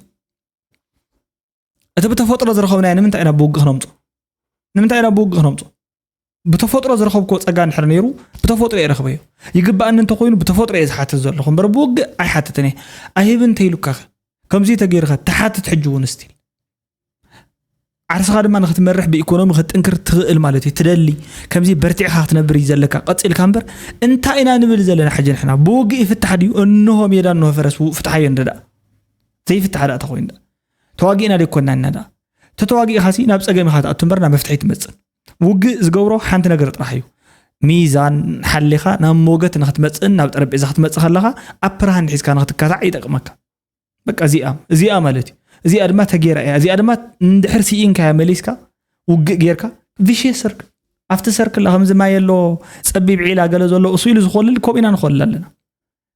እቲ ብተፈጥሮ ዝረኸብናዮ ንምንታይ ኢና ብውግእ ክነምፅኦ? ንምንታይ ኢና ብውግእ ክነምፅኦ? ብተፈጥሮ ዝረኸብክዎ ፀጋ እንድሕር ነይሩ ብተፈጥሮ እየ ረኽበዮ። ይግባኣኒ እንተኮይኑ ብተፈጥሮ እየ ዝሓትት ዘለኹ እምበር ብውግእ ኣይሓትትን እየ። ኣይህብን እንተኢሉካ ከ? ከምዚ ተገይርካ ትሓትት ሕጂ እውን ስቲል ዓርስኻ ድማ ንክትመርሕ ብኢኮኖሚ ክትጥንክር ትኽእል ማለት እዩ። ትደሊ ከምዚ በርቲዕካ ክትነብር እዩ ዘለካ ቀፂልካ እምበር እንታይ ኢና ንብል ዘለና ሕጂ ንሕና ብውግእ ይፍታሕ ድዩ? እንሆ ሜዳ እንሆ ፈረስ ው- ፍትሓዮ እንደ ደኣ ዘይፍታሕ ደኣ ተኮይኑ ደኣ ተዋጊእና ደይኮና እና ደኣ ተተዋጊእኻሲ ናብ ፀገም ኢኻ ትኣቱ እምበር ናብ መፍትሒ ትመፅእ ውግእ ዝገብሮ ሓንቲ ነገር ጥራሕ እዩ። ሚዛን ሓሊኻ ናብ ሞገት ንክትመፅእን ናብ ጠረጴዛ ክትመፅእ ከለኻ ኣፕራሃንድ ሒዝካ ንክትካታዕ ይጠቅመካ። በቃ እዚኣ እዚኣ ማለት እዩ። እዚኣ ድማ ተጌራ እያ። እዚኣ ድማ እንድሕር ስኢንካያ መሊስካ ውግእ ጌርካ ቪሽየስ ሰርክል ኣብቲ ሰርክል ከምዚ ማይ ኣሎ ፀቢብ ዒላ ገለ ዘሎ እሱ ኢሉ ዝኮልል ከምኡ ኢና ንኮልል ኣለና።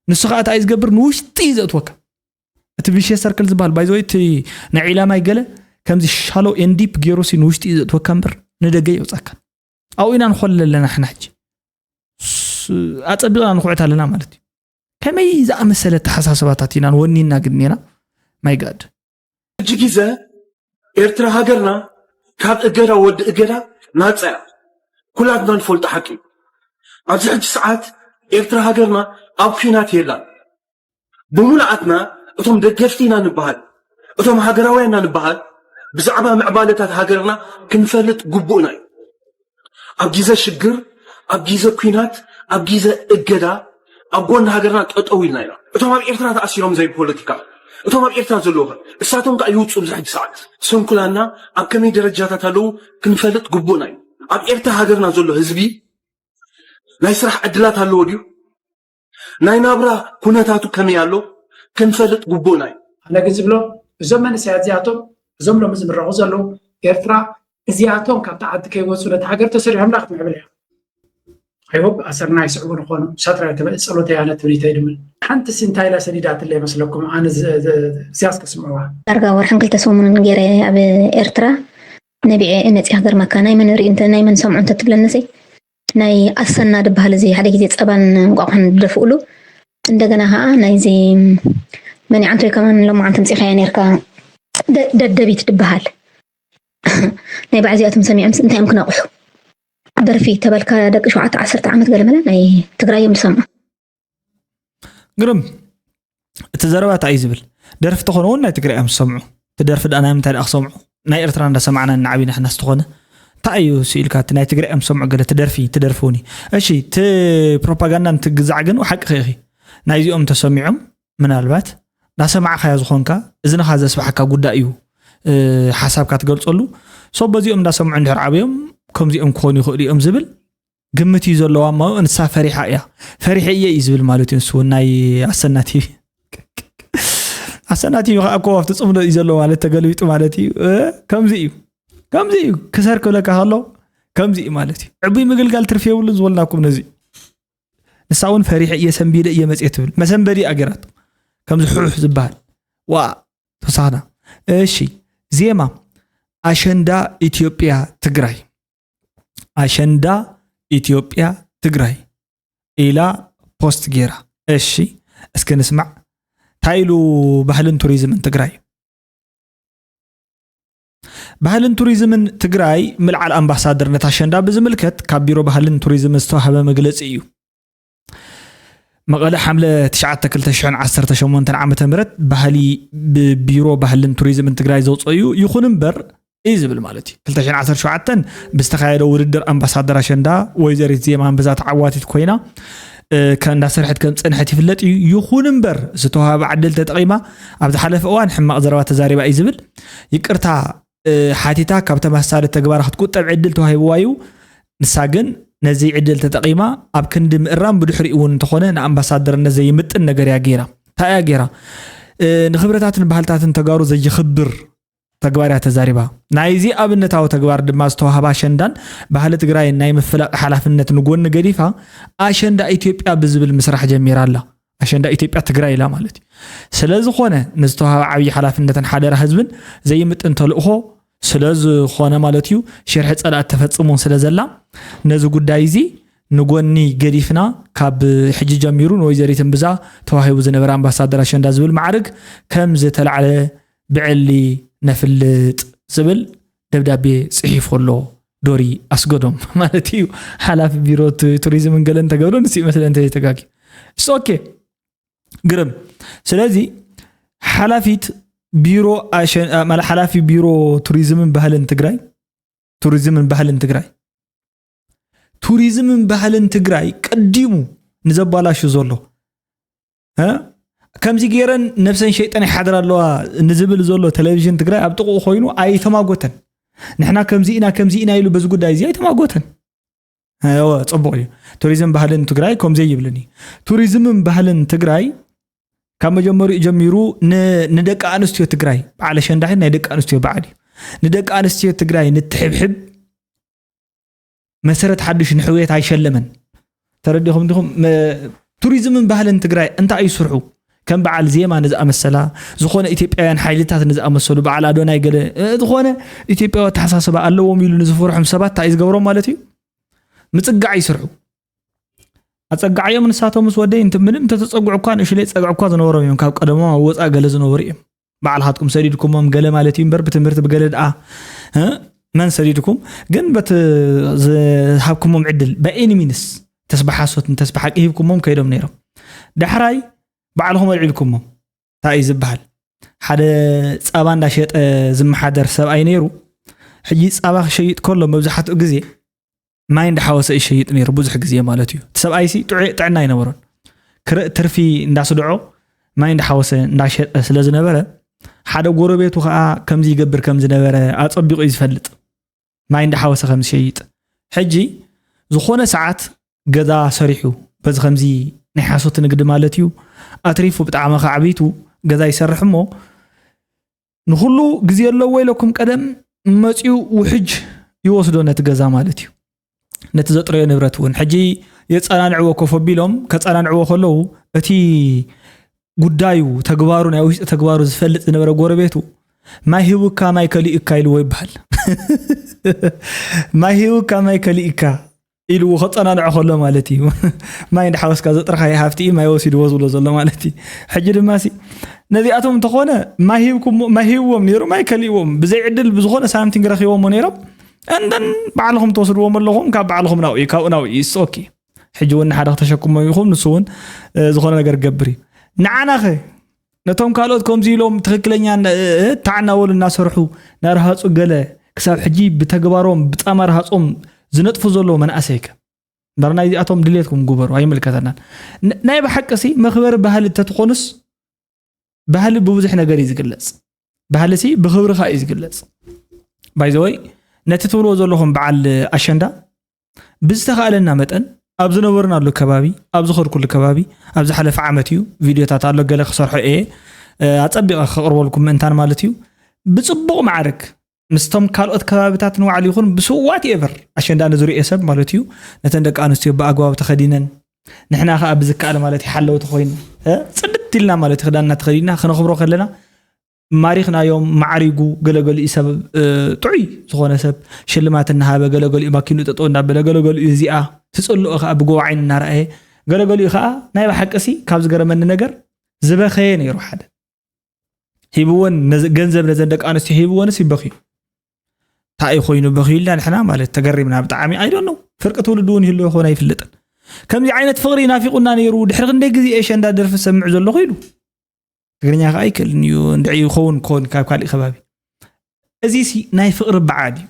ንሱ ከዓ እንታይ ዝገብር ንውሽጢ እዩ ዘእትወካ። እቲ ቪሽየስ ሰርክል ዝበሃል ባይዘወይ እቲ ናይ ዒላ ማይ ገለ ከምዚ ሻሎ ኤንዲፕ ገይሩ ሲ ንውሽጢ እዩ ዘእትወካ እምበር ንደገ የውፃካን። ኣብኡ ኢና ንኮልል ኣለና ሕና ሕጂ ኣፀቢቕና ንኩዕት ኣለና ማለት እዩ። ከመይ ዝኣመሰለ ኣተሓሳስባታት ኢና ወኒና ግድኔና ማይ ጋድ ሕጂ ግዜ ኤርትራ ሃገርና ካብ እገዳ ወዲ እገዳ ናፃ እያ። ኩላትና ንፈልጦ ሓቂ እዩ። ኣብዚ ሕጂ ሰዓት ኤርትራ ሃገርና ኣብ ኲናት የላን። ብምሉኣትና እቶም ደገፍቲ ኢና ንበሃል፣ እቶም ሃገራውያን ኢና ንበሃል፣ ብዛዕባ ምዕባለታት ሃገርና ክንፈልጥ ግቡእና እዩ። ኣብ ግዜ ሽግር፣ ኣብ ግዜ ኲናት፣ ኣብ ግዜ እገዳ ኣብ ጎኒ ሃገርና ጠጠው ኢልና ኢና። እቶም ኣብ ኤርትራ ተኣሲሮም ዘይፖለቲካ እቶም ኣብ ኤርትራ ዘለዉ ከ እሳቶም ከ ይውፅኡ ኣብዚ ሕጂ ሰዓት ስንኩላንና ኣብ ከመይ ደረጃታት ኣለዉ ክንፈልጥ ግቡእና እዩ። ኣብ ኤርትራ ሃገርና ዘሎ ህዝቢ ናይ ስራሕ ዕድላት ኣለዎ ድዩ? ናይ ናብራ ኩነታቱ ከመይ ኣሎ ክንፈልጥ ግቡእና እዩ። ኣነ ግን ዝብሎ እዞም መንእሰያት እዚኣቶም እዞም ሎሚ ዝምረቑ ዘለዉ ኤርትራ እዚኣቶም ካብታ ዓዲ ከይወፁ ነቲ ሃገር ተሰሪሖምላ ክትምዕብል እያ። I hope ኣሰርና ይስዕቡ ንኾኑ ሳትራይ ተበ- ጸሎተይ ኣነ ትብሊተይ ድብል ሓንቲ ሲ እንታይ ኢላ ሰዲዳትለ ይመስለኩም ኣነ ዝ- ዝ- እዚያስ ከስምዕዋ ዳርጋ ወርሕን ክልተ ሰሙንን ገይረ ኣብ ኤርትራ ነቢዐ እየ መፂኣ ክገርመካ ናይ መን ርኢ እንተ ናይ መን ሰምዑ እንተ ትብለኒ ሰይ ናይ ኣሰና ድበሃል እዚ ሓደ ግዜ ፀባን እንቋቑሖን ዝደፍኡሉ እንደገና ከዓ ናይዚ መኒዓንቶይ ከማን ሎማዓንቲ ምፂእካያ ነርካ ደ- ደደቢት ድበሃል ናይ ባዕዚኣቶም ሰሚዖምስ እንታይ እዮም ክነቕሑ ደርፊ ተበልካ ደቂ ሸውዓተ ዓሰርተ ዓመት ገለመለ ናይ ትግራይ እዮም ዝሰምዑ። ግርም እቲ ዘረባ እንታይ እዩ ዝብል ደርፊ ተኾነ እውን ናይ ትግራይ እዮም ዝሰምዑ። እቲ ደርፊ ደኣ ናይ ምንታይ ደኣ ክሰምዑ ናይ ኤርትራ እንዳሰማዕና እናዓቢና ሕና ዝተኾነ እንታይ እዩ ስኢልካ እቲ ናይ ትግራይ እዮም ዝሰምዑ ገለ ትደርፊ ትደርፍውኒ እሺ እቲ ፕሮፓጋንዳ እንትግዛዕ ግን ሓቂ ኸኢኺ ናይዚኦም ተሰሚዖም ምናልባት እንዳሰማዕኻዮ ዝኾንካ እዝንኻ ዘስብሓካ ጉዳይ እዩ ሓሳብካ ትገልፀሉ። ሶ በዚኦም እንዳሰምዑ እንድሕር ዓብዮም ከምዚኦም ክኾኑ ይኽእሉ እዮም ዝብል ግምት እዩ ዘለዋ እሞ ንሳ ፈሪሓ እያ። ፈሪሐ እየ እዩ ዝብል ማለት እዩ ንሱ እውን ናይ ኣሰና ቲቪ። ኣሰና ቲቪ ከዓ እኮ ኣብቲ ፅምዶ እዩ ዘሎ ማለት ተገልቢጡ ማለት እዩ። ከምዚ እዩ ከምዚ እዩ ክሰር ክብለካ ከሎ ከምዚ እዩ ማለት እዩ። ዕቡይ ምግልጋል ትርፊ የብሉን ዝበልናኩም ነዚ ንሳ እውን ፈሪሐ እየ ሰንቢደ እየ መፅየ ትብል መሰንበዲ ኣገራት ከምዚ ሑሕ ዝበሃል ዋ ተሳና እሺ ዜማ ኣሸንዳ ኢትዮጵያ ትግራይ ኣሸንዳ ኢትዮጵያ ትግራይ ኢላ ፖስት ጌራ እሺ እስኪ ንስማዕ እንታይ ኢሉ ባህልን ቱሪዝምን ትግራይ ባህልን ቱሪዝምን ትግራይ ምልዓል ኣምባሳደርነት ኣሸንዳ ብዝምልከት ካብ ቢሮ ባህልን ቱሪዝምን ዝተዋህበ መግለፂ እዩ። መቐለ ሓምለ ትሽዓተ ክልተ ሽሕን ዓሰርተ ሸሞንተን ዓመተ ምህረት ባህሊ ብቢሮ ባህልን ቱሪዝምን ትግራይ ዘውፀኡ ይኹን እምበር እዩ ዝብል ማለት እዩ። ክልተ ሽሕን ዓሰርተ ሸውዓተን ብዝተኻየደ ውድድር ኣምባሳደር ኣሸንዳ ወይዘሪት ዜማ ኣንበዛ ተዓዋቲት ኮይና እንዳሰርሐት ከም ዝፀንሐት ይፍለጥ እዩ። ይኹን እምበር ዝተዋሃበ ዕድል ተጠቒማ ኣብ ዝሓለፈ እዋን ሕማቕ ዘረባ ተዛሪባ እዩ ዝብል ይቅርታ ሓቲታ ካብ ተመሳሳሊ ተግባራ ክትቁጠብ ዕድል ተዋሂብዋ እዩ። ንሳ ግን ነዚ ዕድል ተጠቒማ ኣብ ክንዲ ምእራም ብድሕሪኡ እውን እንተኾነ ንኣምባሳደርነት ዘይምጥን ነገር እያ ገይራ። እንታይ እያ ገይራ? ንኽብረታትን ባህልታትን ተጋሩ ዘይኽብር ተግባር እያ ተዛሪባ። ናይዚ ኣብነታዊ ተግባር ድማ ዝተዋህባ ኣሸንዳን ባህሊ ትግራይን ናይ ምፍላጥ ሓላፍነት ንጎኒ ገዲፋ ኣሸንዳ ኢትዮጵያ ብዝብል ምስራሕ ጀሚራ ኣላ። ኣሸንዳ ኢትዮጵያ ትግራይ ኢላ ማለት እዩ። ስለዝኾነ ንዝተዋህባ ዓብዪ ሓላፍነትን ሓደራ ህዝብን ዘይምጥን ተልእኾ ስለዝኾነ ማለት እዩ ሽርሒ ፀላእቲ ተፈፅሙን ስለዘላ ነዚ ጉዳይ እዚ ንጎኒ ገዲፍና ካብ ሕጂ ጀሚሩ ንወይዘሪት እምብዛ ተዋሂቡ ዝነበረ ኣምባሳደር ኣሸንዳ ዝብል ማዕርግ ከም ዝተላዕለ ብዕሊ ነፍልጥ ዝብል ደብዳቤ ፅሒፉ ኣሎ። ዶሪ ኣስገዶም ማለት እዩ ሓላፊ ቢሮ ቱሪዝምን ገለ እንተገብረ ንስ ይመስለ እንተዘይተጋጊ ኦኬ ግርም። ስለዚ ሓላፊት ቢሮ ሓላፊ ቢሮ ቱሪዝምን ባህልን ትግራይ ቱሪዝምን ባህልን ትግራይ ቱሪዝምን ባህልን ትግራይ ቀዲሙ ንዘባላሹ ዘሎ ከምዚ ገይረን ነብሰን ሸይጠን ይሓድራ ኣለዋ ንዝብል ዘሎ ቴሌቪዥን ትግራይ ኣብ ጥቕኡ ኮይኑ ኣይተማጎተን። ንሕና ከምዚ ኢና ከምዚ ኢና ኢሉ በዚ ጉዳይ እዚ ኣይተማጎተን። እወ፣ ፅቡቕ እዩ። ቱሪዝም ባህልን ትግራይ ከምዚ ይብልን እዩ። ቱሪዝምን ባህልን ትግራይ ካብ መጀመሪኡ ጀሚሩ ንደቂ ኣንስትዮ ትግራይ በዓል ኣሸንዳሒ ናይ ደቂ ኣንስትዮ በዓል እዩ። ንደቂ ኣንስትዮ ትግራይ ንትሕብሕብ መሰረት ሓዱሽ ንሕውየት ኣይሸለመን። ተረዲኹም ዲኹም? ቱሪዝምን ባህልን ትግራይ እንታይ እዩ ስርሑ? ከም በዓል ዜማ ንዝኣመሰላ ዝኾነ ኢትዮጵያውያን ሓይልታት ንዝኣመሰሉ በዓል ኣዶናይ ገለ ዝኾነ ኢትዮጵያዊ ኣተሓሳስባ ኣለዎም ኢሉ ንዝፈርሖም ሰባት እንታይ እዩ ዝገብሮም ማለት እዩ? ምፅጋዕ ይስርሑ። ኣፀጋዕዮም ንሳቶም ምስ ወደይ ምንም እንተተፀጉዑ እኳ ንእሽለይ ፀግዕ እኳ ዝነበሮም እዮም። ካብ ቀደሞም ኣብ ወፃእ ገለ ዝነበሩ እዮም። ባዕልኻትኩም ሰዲድኩሞም ገለ ማለት እዩ እምበር ብትምህርቲ ብገለ ደኣ መን ሰዲድኩም ግን በቲ ዝሃብኩሞም ዕድል በኤኒ ሚንስ ተስቢ ሓሶትን ተስቢ ሓቂ ሂብኩሞም ከይዶም ነይሮም። ዳሕራይ ባዕልኹም ኣልዒልኩሞም እንታይ እዩ ዝበሃል ሓደ ፃባ እንዳሸጠ ዝመሓደር ሰብኣይ ነይሩ። ሕጂ ፃባ ክሸይጥ ከሎ መብዛሕትኡ ግዜ ማይ እንዳሓወሰ ይሸይጥ ነይሩ ብዙሕ ግዜ ማለት እዩ። እቲ ሰብኣይሲ ጥዑይ ጥዕና ኣይነበሮን። ክርኢ ትርፊ እንዳስድዖ ማይ እንዳሓወሰ እንዳሸጠ ስለ ዝነበረ ሓደ ጎረቤቱ ከዓ ከምዚ ይገብር ከም ዝነበረ ኣፀቢቑ እዩ ዝፈልጥ። ማይ እንዳሓወሰ ከም ዝሸይጥ ሕጂ ዝኾነ ሰዓት ገዛ ሰሪሑ በዚ ከምዚ ናይ ሓሶት ንግዲ ማለት እዩ ኣትሪፉ ብጣዕሚ ከዓቢቱ ገዛ ይሰርሕ እሞ ንኹሉ ግዜ ኣለዎ ኢለኩም ቀደም መፂኡ ውሕጅ ይወስዶ ነቲ ገዛ ማለት እዩ። ነቲ ዘጥረዮ ንብረት እውን ሕጂ የፀናንዕዎ ኮፍ ኣቢሎም ከፀናንዕዎ ከለዉ እቲ ጉዳዩ ተግባሩ ናይ ውሽጢ ተግባሩ ዝፈልጥ ዝነበረ ጎረቤቱ ማይ ሂቡካ ማይ ከሊኡካ ኢልዎ ይበሃል። ማይ ሂቡካ ማይ ከሊኡካ ኢልዎ ከፀናንዖ ከሎ ማለት እዩ። ማይ እንዳሓወስካ ዘጥረኻዮ ሃፍቲ እዩ ማይ ወሲድዎ ዝብሎ ዘሎ ማለት እዩ። ሕጂ ድማ ሲ ነዚኣቶም እንተኾነ ማይ ሂብዎም ነይሩ ማይ ከሊእዎም ብዘይ ዕድል ብዝኾነ ሳምቲንግ ረኪቦሞ ነይሮም እንደን ባዕልኹም ትወስድዎም ኣለኹም ካብ ባዕልኹም ናብኡ እዩ ካብኡ ናብኡ እዩ ኦኬ። ሕጂ እውን ንሓደ ክተሸክሞ ኢኹም ንሱ እውን ዝኾነ ነገር ገብር እዩ። ንዓናኸ ነቶም ካልኦት ከምዚ ኢሎም ትኽክለኛ ታዕናበሉ እናሰርሑ ናርሃፁ ገለ ክሳብ ሕጂ ብተግባሮም ብፃማ ርሃፆም ዝነጥፉ ዘለዉ መናእሰይከ እምበር ናይ እዚኣቶም ድሌትኩም ግበሩ ኣይምልከተናን። ናይ ብሓቂ ሲ መኽበሪ ባህሊ እንተትኾኑስ ባህሊ ብብዙሕ ነገር እዩ ዝግለፅ። ባህሊ ሲ ብኽብርኻ እዩ ዝግለፅ። ባይዘወይ ነቲ ትብልዎ ዘለኹም በዓል ኣሸንዳ ብዝተኻእለና መጠን ኣብ ዝነበርናሉ ከባቢ ኣብ ዝኸድኩሉ ከባቢ ኣብ ዝሓለፈ ዓመት እዩ ቪድዮታት ኣሎ ገለ ክሰርሖ እየ ኣፀቢቐ ከቕርበልኩም ምእንታን ማለት እዩ ብፅቡቕ ማዕርግ ምስቶም ካልኦት ከባብታት ንባዕሉ ይኹን ብስዋት ኤቨር ኣሸንዳ ንዝርእዮ ሰብ ማለት እዩ ነተን ደቂ ኣንስትዮ ብኣግባብ ተኸዲነን ንሕና ከዓ ብዝከኣል ማለት እዩ ሓለውቲ ኮይኑ ፅድት ኢልና ማለት ክዳንና ተኸዲና ክነኽብሮ ከለና ማሪኽናዮም ማዕሪጉ ገለገሊኡ ሰብ ጥዑይ ዝኾነ ሰብ ሽልማት እናሃበ ገለገሊኡ ማኪኑ ጠጠው እናበለ ገለገሊኡ እዚኣ ትፅልኦ ከዓ ብጎቦ ዓይኒ እናረኣየ ገለገሊኡ ከዓ ናይ ብሓቂ ሲ ካብ ዝገረመኒ ነገር ዝበኸየ ነይሩ ሓደ ሂብወን ገንዘብ ነዘን ደቂ ኣንስትዮ ሂብወንስ ይበኽዩ እንታይ ኮይኑ በኽዩ ኢልና ንሕና ማለት ተገሪምና ብጣዕሚ ኣይዶኖ ፍርቂ ትውልዲ እውን ይህሉ ይኾን ኣይፍልጥን ከምዚ ዓይነት ፍቕሪ ናፊቑና ነይሩ ድሕሪ ክንደይ ግዜ ኣሸንዳ ደርፊ ሰምዕ ዘለኹ ኢሉ ትግርኛ ከዓ ኣይክእልን እዩ እንድዒ ይኸውን ክኾን ካብ ካሊእ ከባቢ እዚ ሲ ናይ ፍቕሪ በዓል እዩ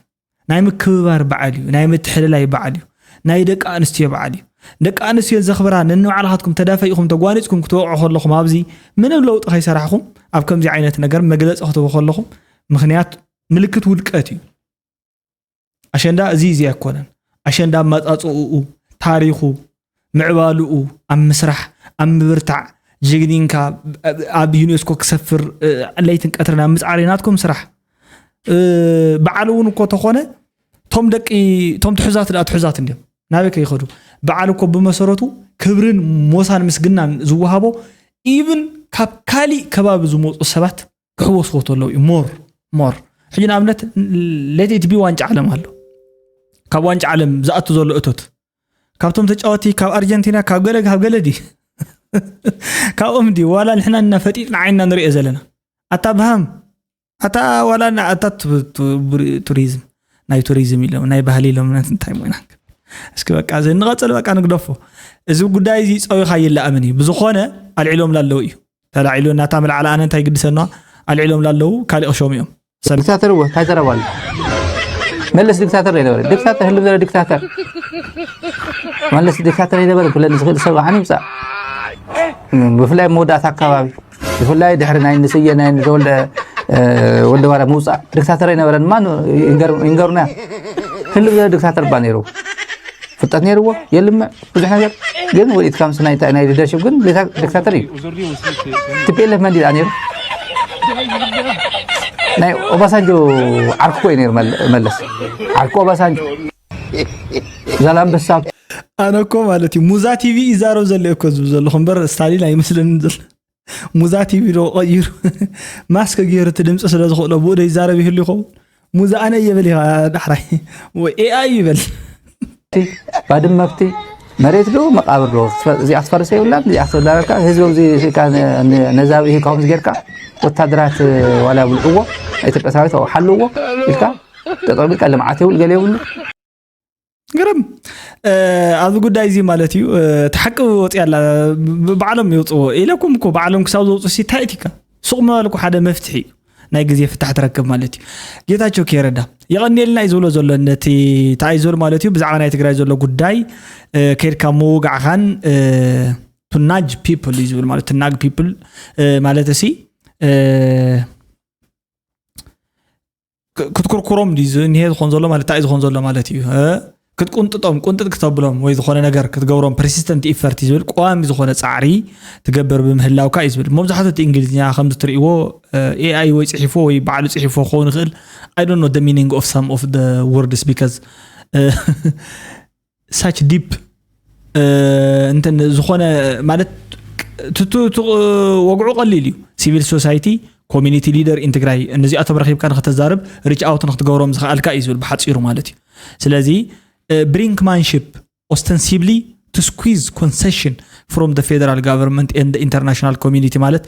ናይ ምክብባር በዓል እዩ ናይ ምትሕልላይ በዓል እዩ ናይ ደቂ ኣንስትዮ በዓል እዩ ደቂ ኣንስትዮ ዘኽብራ ነንባዕልኻትኩም ተዳፈኢኹም ተጓኒፅኩም ክትወቕዑ ከለኹም ኣብዚ ምንም ለውጢ ከይሰራሕኹም ኣብ ከምዚ ዓይነት ነገር መግለፂ ክትህቡ ከለኹም ምኽንያት ምልክት ውድቀት እዩ። ኣሸንዳ እዚ እዚ ኣይኮነን። ኣሸንዳ ኣመፃፅኡኡ፣ ታሪኹ፣ ምዕባልኡ፣ ኣብ ምስራሕ፣ ኣብ ምብርታዕ፣ ጀግኒንካ ኣብ ዩኔስኮ ክሰፍር ለይትን ቀትርን ኣብ ምፅዓር ናትኩም ስራሕ። በዓል እውን እኮ ተኾነ ቶም ደቂ ቶም ትሑዛት ደኣ ትሑዛት እንዲም ናበይ ከይኸዱ? በዓል እኮ ብመሰረቱ ክብርን ሞሳን ምስግናን ዝወሃቦ ኢብን ካብ ካሊእ ከባቢ ዝመፁ ሰባት ክሕወስዎ ተለዉ እዩ። ሞር ሞር ሕጂ ንኣብነት ሌት ኢት ቢ ዋንጫ ዓለም ኣሎ። ካብ ዋንጫ ዓለም ዝኣቱ ዘሎ እቶት ካብቶም ተጫወቲ ካብ ኣርጀንቲና ካብ ገለ ካብ ገለ ድዩ ካብኦም ድዩ ዋላ ንሕና እናፈጢጥና ዓይንና ንሪኦ ዘለና? ኣታ ብሃም ኣታ ዋላ ና ኣታ ቱ- ቱ- ቱሪዝም ናይ ቱሪዝም ኢሎም ናይ ባህሊ ኢሎም ነት እንታይ ሞይና እስኪ በቃ እዚ ንቐፅል በቃ ንግደፎ። እዚ ጉዳይ እዚ ፀዊኻ ይለኣምን እዩ። ብዝኾነ ኣልዒሎም ላለዉ እዩ ተላዒሉ እናታ መልዓለ ኣነ እንታይ ግድሰና ኣልዒሎም ላለዉ ካሊእ ክሸሙ እዮም። ሰብ ዲክታተር እዎ እንታይ ዘረባ ኣሎ? መለስ ዲክታተር ኣይነበረ። ዲክታተር ህልም ዘለ ዲክታተር መለስ ዲክታተር ኣይነበረ። ክብለኒ ዝኽእል ሰብ ኣነ ይምፃእ። ብፍላይ መወዳእታ ኣካባቢ ብፍላይ ድሕሪ ናይ ንስየ ናይ ንተወልደ ወልደ ባርያ ምውፃእ ዲክታተር ኣይነበረን። ማን ይንገሩና? ህልም ዘለ ዲክታተር ባ ነይሩ። ፍልጠት ነይርዎ የልምዕ ብዙሕ ነገር ግን ወሊድካ ምስ ናይ ናይ ሊደርሽፕ ግን ዲክታተር እዩ። ቲፒኤልኤፍ መን ድኣ ነይሩ? ናይ ኦባሳንጆ ዓርኩ ኮይኑ ነይሩ መለስ ዓርኩ ኦባሳንጆ ዛላምበሳ። ኣነ እኮ ማለት እዩ ሙዛ ቲቪ ይዛረብ ዘሎ እኮ ዝብ ዘለኹ እምበር ስታሊን ኣይመስለንን ዘሎ። ሙዛ ቲቪ ዶ ቀይሩ ማስክ ገይሩ እቲ ድምፂ ስለ ዝኽእሎ ብኡ ዶ ይዛረብ ይህሉ ይኸውን? ሙዛ ኣነ እየ በል ኢኻ ዳሕራይ ወይ ኤኣይ ይበል። ባድመ ኣብቲ መሬት ዶ መቃብር ዶ እዚኣ ክትፈርስ የብላን እዚኣ ክትብላ በልካ ህዝቢ ኣብዚ ኢልካ ነዛ ብሂ ካብዚ ጌርካ ወታደራት ዋላ ብልዕዎ ኢትዮጵያ ሰራዊት ሓልዎ ኢልካ ጠጠው ኢልካ ልምዓት የብሉ ገለ የብሉ። ግርም ኣብዚ ጉዳይ እዚ ማለት እዩ እቲ ሓቂ ወፂያ ኣላ። ባዕሎም ይውፅዎ ኢለኩም እኮ ባዕሎም ክሳብ ዘውፅኡ ሲ እንታይ እቲካ ሱቕ ምባል እኮ ሓደ መፍትሒ እዩ። ናይ ግዜ ፍታሕ ትረክብ ማለት እዩ። ጌታቸው ከይረዳ የቐንየልና እዩ ዝብሎ ዘሎ ነቲ እንታይ እዩ ዝብል ማለት እዩ ብዛዕባ ናይ ትግራይ ዘሎ ጉዳይ ከይድካ ምውጋዕኻን to nudge people እዩ ዝብል ማለት to nudge people ማለት እሲ ክትኩርኩሮም ድዩ ዝኒሀ ዝኾን ዘሎ ማለት እንታይ እዩ ዝኾን ዘሎ ማለት እዩ ክትቁንጥጦም ቁንጥጥ ክተብሎም ወይ ዝኾነ ነገር ክትገብሮም persistent effort እዩ ዝብል ቀዋሚ ዝኾነ ፃዕሪ ትገብር ብምህላውካ እዩ ዝብል መብዛሕትኡ እቲ እንግሊዝኛ ከምዚ ትርእይዎ ኤኣይ ወይ ፅሒፎ ወይ ባዕሉ ፅሒፎ ክኸውን ይኽእል I don't know the meaning of some of the words because such deep እንትን ዝኾነ ማለት ወግዑ ቀሊል እዩ civil society community leader in ትግራይ እነዚኣቶም ረኺብካ ንክተዛርብ reach out ንክትገብሮም ዝኽኣልካ እዩ ዝብል ብሓፂሩ ማለት እዩ ስለዚ brinkmanship ostensibly to squeeze concession from the federal government and the international community ማለት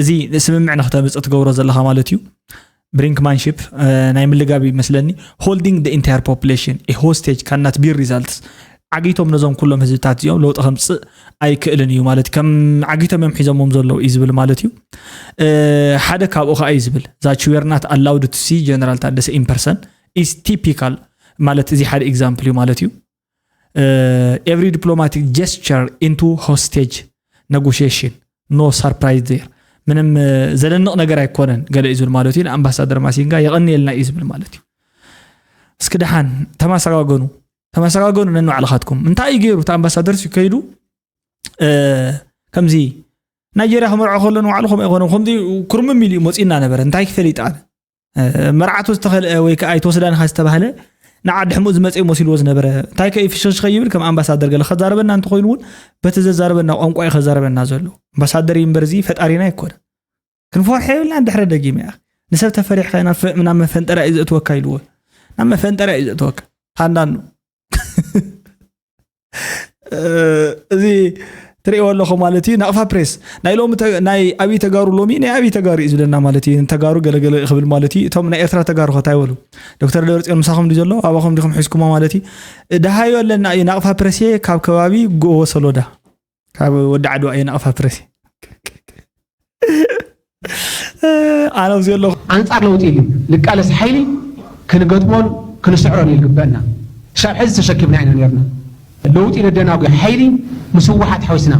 እዚ ስምምዕ ንክተምፅእ ትገብሮ ዘለካ ማለት እዩ brinkmanship ናይ ምልጋብ ይመስለኒ holding the entire population a hostage cannot be results ዓጊቶም ነዞም ኩሎም ህዝብታት እዚኦም ለውጢ ከምፅእ ኣይክእልን እዩ ማለት ከም ዓጊቶም እዮም ሒዞሞም ዘለዉ እዩ ዝብል ማለት እዩ ሓደ ካብኡ ከዓ እዩ ዝብል that you were not allowed to see general ታደሰ in person is typical ማለት እዚ ሓደ example እዩ ማለት እዩ every diplomatic gesture into hostage negotiation no surprise there ምንም ዘደንቕ ነገር ኣይኮነን ገለ እዩ ዝብል ማለት እዩ ንኣምባሳደር ማሲንጋ የቐንየልና እዩ ዝብል ማለት እዩ እስኪ ደሓን ተማሰጋገኑ ተመሰጋገኑ ነንባዕልኻትኩም እንታይ እዩ ገይሩ እቲ ኣምባሳደር ሲ ከይዱ ከምዚ ናይጀርያ ክመርዖ ከሎ ንባዕሉ ከምኡ ኣይኮነን ከምዚ ኩርምም ኢሉ እዩ መፂና ነበረ እንታይ ክፈሊጥ ኣነ መርዓቱ ዝተኸልአ ወይ ከዓ ኣይተወስዳን ኢኻ ዝተባህለ ንዓዲ ሕሙእ ዝመፀ መሲልዎ ዝነበረ እንታይ ከ ፍሽሽ ከይብል ከም ኣምባሳደር ገለ ከዛረበና እንተኮይኑ እውን በቲ ዘዛረበና ቋንቋ እዩ ከዛረበና ዘሎ ኣምባሳደር እዩ እምበር እዚ ፈጣሪና ኣይኮነ ክንፈርሐ የብልና ድሕረ ደጊም እያ ንሰብ ተፈሪሕካ ናብ መፈንጠራ እዩ ዘእትወካ ኢልዎ ናብ መፈንጠራ እዩ ዘእትወካ ታንዳኑ እዚ ትርእይዎ ኣለኹ ማለት እዩ ናቕፋ ፕሬስ ናይ ሎሚ ናይ ኣብይ ተጋሩ ሎሚ ናይ ኣብይ ተጋሩ እዩ ዝብለና ማለት እዩ ተጋሩ ገለገለ ክብል ማለት እዩ እቶም ናይ ኤርትራ ተጋሩ ከታይ በሉ ዶክተር ደብረፅዮን ምሳኹም ድዩ ዘሎ ኣባኹም ዲኹም ሒዝኩሞ ማለት እዩ ደሃዩ ኣለና እዩ ናቕፋ ፕሬስ ካብ ከባቢ ጎቦ ሰሎዳ ካብ ወዲ ዓድዋ እዩ ናቕፋ ፕሬስ ኣነ ኣብዚ ኣለኹ ኣንጻር ለውጢ ኢሉ ልቃለስ ሓይሊ ክንገጥሞን ክንስዕሮን እዩ ዝግበአና። ክሳብ ሕዚ ተሸኪምና ኢና ነርና። ለውጢ ነደናጉ ሓይሊ ምስ ህወሓት ሓዊስና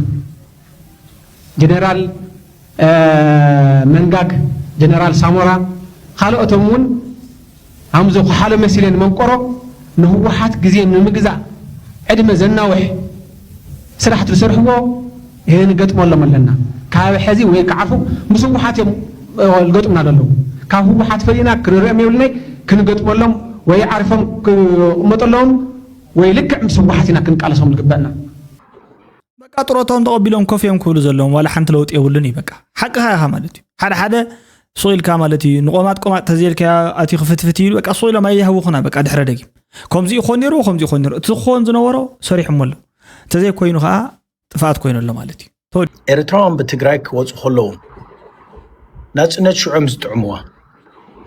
ጀነራል መንጋግ፣ ጀነራል ሳሞራ፣ ካልኦቶም እውን ኣምዞ ክሓሎ መሲለን መንቆሮ ንህወሓት ግዜ ንምግዛእ ዕድመ ዘናውሕ ስራሕቲ ዝሰርሕዎ ንገጥመሎም ኣለና። ካብ ሕዚ ወይ ከዓ ፎ ምስ ህወሓት እዮም ዝገጥሙና ዘለዉ። ካብ ህወሓት ፈሊና ክንሪኦም የብልናይ። ክንገጥመሎም ወይ ዓሪፎም ክቕመጠሎም ወይ ልክዕ ምስ ህወሓት ኢና ክንቃለሶም ዝግበእና። በቃ ጥሮቶም ተቐቢሎም ኮፍ እዮም ክብሉ ዘለዎም ዋላ ሓንቲ ለውጢ የብሉን እዩ። በቃ ሓቅኻ ኢኻ ማለት እዩ። ሓደ ሓደ ሱቕ ኢልካ ማለት እዩ። ንቆማጥ ቆማጥ ተዘይልካ ኣቲ ክፍትፍት ይብል በቃ ሱቕ ኢሎም ኣይሃውኹና በቃ ድሕረ ደጊም ከምዚ ይኾን ነይሩ ከምዚ ይኾን ነይሩ እቲ ክኾን ዝነበሮ ሰሪሖም ኣሎ። እንተዘይኮይኑ ከዓ ጥፍኣት ኮይኑ ኣሎ ማለት እዩ። ተወዲኡ። ኤርትራውያን ብትግራይ ክወፁ ከለዉ ናፅነት ሽዑም ዝጥዕምዋ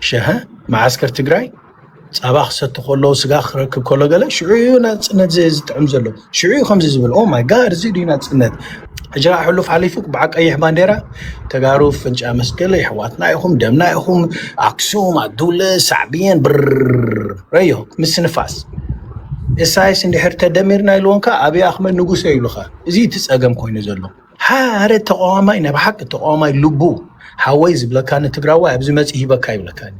ሸሀ መዓስከር ትግራይ ፃባ ክሰቲ ከለዉ ስጋ ክረክብ ከሎ ገለ ሽዑ እዩ ናፅነት ዝጥዕም ዘሎ ሽዑ እዩ ከምዚ ዝብል ኦ ማይ ጋድ እዚ ድዩ ናፅነት ሕጂ ከዓ ሕሉፍ ሓሊፉ ብዓ ቀይሕ ባንዴራ ተጋሩ ፍንጫ መስቀል የሕዋትና ኢኹም ደምና ኢኹም ኣክሱም ኣዱለ ሳዕብየን ብር ረዮ ምስ ንፋስ እሳይስ እንድሕር ተደሚርና ኢልዎንካ ኣብይ ኣሕመድ ንጉሰ ይብሉኻ እዚ እቲ ፀገም ኮይኑ ዘሎ ሓደ ተቃዋማይ ናይ ብሓቂ ተቃዋማይ ልቡ ሓወይ ዝብለካኒ ትግራዋይ ኣብዚ መፂ ሂበካ ይብለካኒ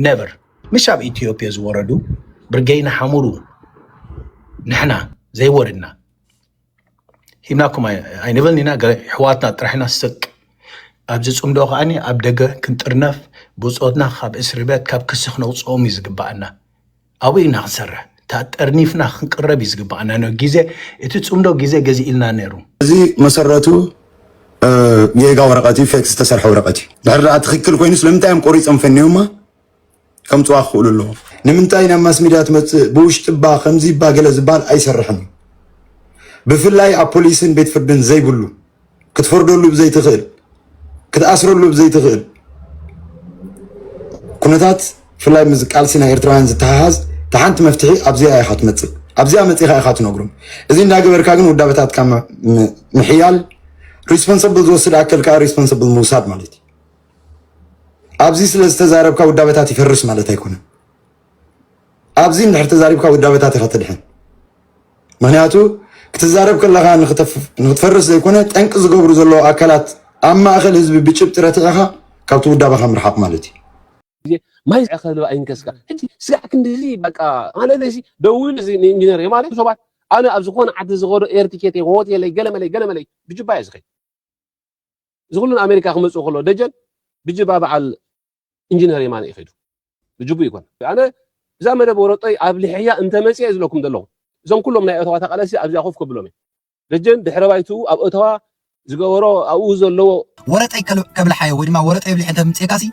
ነቨር ምሽ ኣብ ኢትዮጵያ ዝወረዱ ብርጌይ ንሓሙሩ ንሕና ዘይወረድና ሂብናኩም ኣይንበልን ኢና የሕዋትና ጥራሕና ስቅ ኣብዚ ፅምዶ ከዓኒ ኣብ ደገ ክንጥርነፍ ብፆትና ካብ እስሪ ቤት ካብ ክሲ ክነውፅኦም እዩ ዝግባኣና ኣብኡ ኢና ክንሰርሕ እታ ጠርኒፍና ክንቅረብ እዩ ዝግባኣና ነ ግዜ እቲ ፅምዶ ግዜ ገዚእልና ነይሩ እዚ መሰረቱ ጌጋ ወረቐት እዩ ፌክ ዝተሰርሐ ወረቐት እዩ ድሕር ደኣ ትኽክል ኮይኑ ስለምንታይ እዮም ቆሪፆም ፈንዮማ ከምፅዋ ክኽእሉ ኣለዎ ንምንታይ ናብ ማስ ሚድያ ትመፅእ ብውሽጢ ባ ከምዚ ባ ገለ ዝበሃል ኣይሰርሕን እዩ ብፍላይ ኣብ ፖሊስን ቤት ፍርድን ዘይብሉ ክትፈርደሉ ብዘይትኽእል ክትኣስረሉ ብዘይትኽእል ኩነታት ብፍላይ ምስ ቃልሲ ናይ ኤርትራውያን ዝተሓሓዝ እታ ሓንቲ መፍትሒ ኣብዚኣ ኢኻ ትመጽእ ኣብዚኣ መጺኻ ኢኻ ትነግሮም እዚ እንዳገበርካ ግን ውዳበታትካ ምሕያል responsible ዝወስድ ኣካል ከዓ responsible ምውሳድ ማለት እዩ ኣብዚ ስለ ዝተዛረብካ ውዳበታት ይፈርስ ማለት ኣይኮነን ኣብዚ እንድሕር ተዛሪብካ ውዳበታት ኢኻ ተድሕን ምኽንያቱ ክትዛረብ ከለኻ ንክትፈርስ ዘይኮነ ጠንቂ ዝገብሩ ዘለዉ ኣካላት ኣብ ማእኸል ህዝቢ ብጭብጢ ረቲዕኻ ካብቲ ውዳበኻ ምርሓቕ ማለት እዩ። ግዜ ማይ ዝዕኸ ልባ ኣይንከስካ ሕጂ ስጋዕ ክንድዚ በቃ ማለት እዚ ደዊሉ እዚ ንኢንጂነር የማነ ሰባት ኣነ ኣብ ዝኾነ ዓዲ ዝኸዶ ኤርቲኬት ሆቴለይ ገለመለይ ገለመለይ ብጅባ እየ ዝኸይ እዚ ኩሉ ኣሜሪካ ክመፅኡ ከሎ ደጀን ብጅባ በዓል ኢንጂነር የማነ እዩ ከይዱ ብጅቡ ይኮን ኣነ እዛ መደብ ወረጦይ ኣብ ልሕያ እንተመፅየ ዝለኩም ዘለኹ እዞም ኩሎም ናይ ኦተዋ ተቃለሲ ኣብዚኣ ኮፍ ከብሎም እየ ደጀን ድሕረ ባይትኡ ኣብ ኦተዋ ዝገበሮ ኣብኡ ዘለዎ ወረጠይ ከብልሓዮ ወይ ድማ ወረጠይ ብልሕ እንተ ምፅእካሲ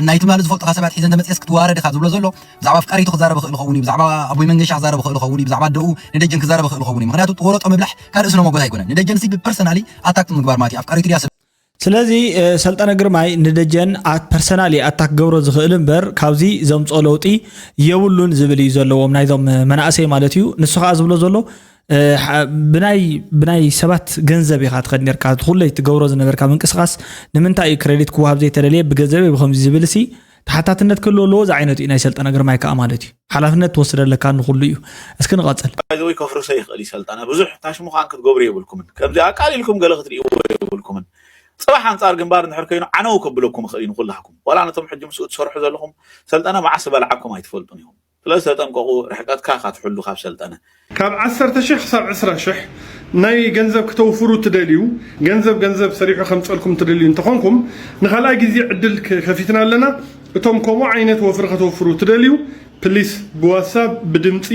ናይ ትማሊ ዝፈልጡካ ሰባት ሒዘ እንተመፅእስ ክትዋረድ ኢካ ዝብሎ ዘሎ ብዛዕባ ኣፍቃሪቱ ክዛረብ ክእል ኸውን እዩ ብዛዕባ ኣቦይ መንገሻ ክዛረብ ክእል ኸውን እዩ ብዛዕባ ኣደኡ ንደጀን ክዛረብ ክእል ኸውን እዩ ምክንያቱ ወረጦ ምብላሕ ካልእ ስነ መጎት ኣይኮነን ንደጀን ሲ ብፐርሰናሊ ኣታክ ምግባር ማለት እዩ ኣፍቃሪቱ ድያ ስለ ስለዚ ሰልጠነ ግርማይ ንደጀን personally ኣታክ ክገብሮ ዝኽእል እምበር ካብዚ ዘምፅኦ ለውጢ የብሉን ዝብል እዩ ዘለዎም ናይዞም መናእሰይ ማለት እዩ ንሱ ከዓ ዝብሎ ዘሎ ብናይ ብናይ ሰባት ገንዘብ ኢኻ ትኸድ ነርካ እቲ ኩለይ ትገብሮ ዝነበርካ ምንቅስቃስ ንምንታይ እዩ ክሬዲት ክወሃብ ዘይተደልየ ብገንዘብ ብከምዚ ዝብል ሲ ተሓታትነት ክህልዎ ኣለዎ እዚ ዓይነት እዩ ናይ ሰልጠነ ግርማይ ከዓ ማለት እዩ ሓላፍነት ትወስድ ኣለካ ንኩሉ እዩ እስኪ ንቐፅል ወይ ከፍርሶ ይኽእል እዩ ሰልጠነ ብዙሕ ታሽሙኻን ክትገብሩ የብልኩምን ከምዚ ኣቃሊልኩም ገለ ክትርእይዎ የብልኩምን ፅባሕ ኣንፃር ግንባር እንድሕር ኮይኑ ዓነው ከብለኩም ይኽእል እዩ ንኩላህኩም ዋላ ነቶም ሕጂ ምስኡ ትሰርሑ ዘለኹም ሰልጠነ መዓስ በልዓኩም ኣይትፈልጡን ኢኹም ስለዚ ተጠንቀቑ ርሕቀትካ ኢኻ ትሕሉ ካብ ሰልጠነ። ካብ ዓሰርተ ሽሕ ክሳብ ዕስራ ሽሕ ናይ ገንዘብ ክተውፍሩ ትደልዩ፣ ገንዘብ ገንዘብ ሰሪሑ ከምጸልኩም ትደልዩ እንተኾንኩም ንኻልኣይ ግዜ ዕድል ከፊትና ኣለና። እቶም ከምኡ ዓይነት ወፍሪ ከተውፍሩ ትደልዩ ፕሊስ ብዋትሳብ ብድምጺ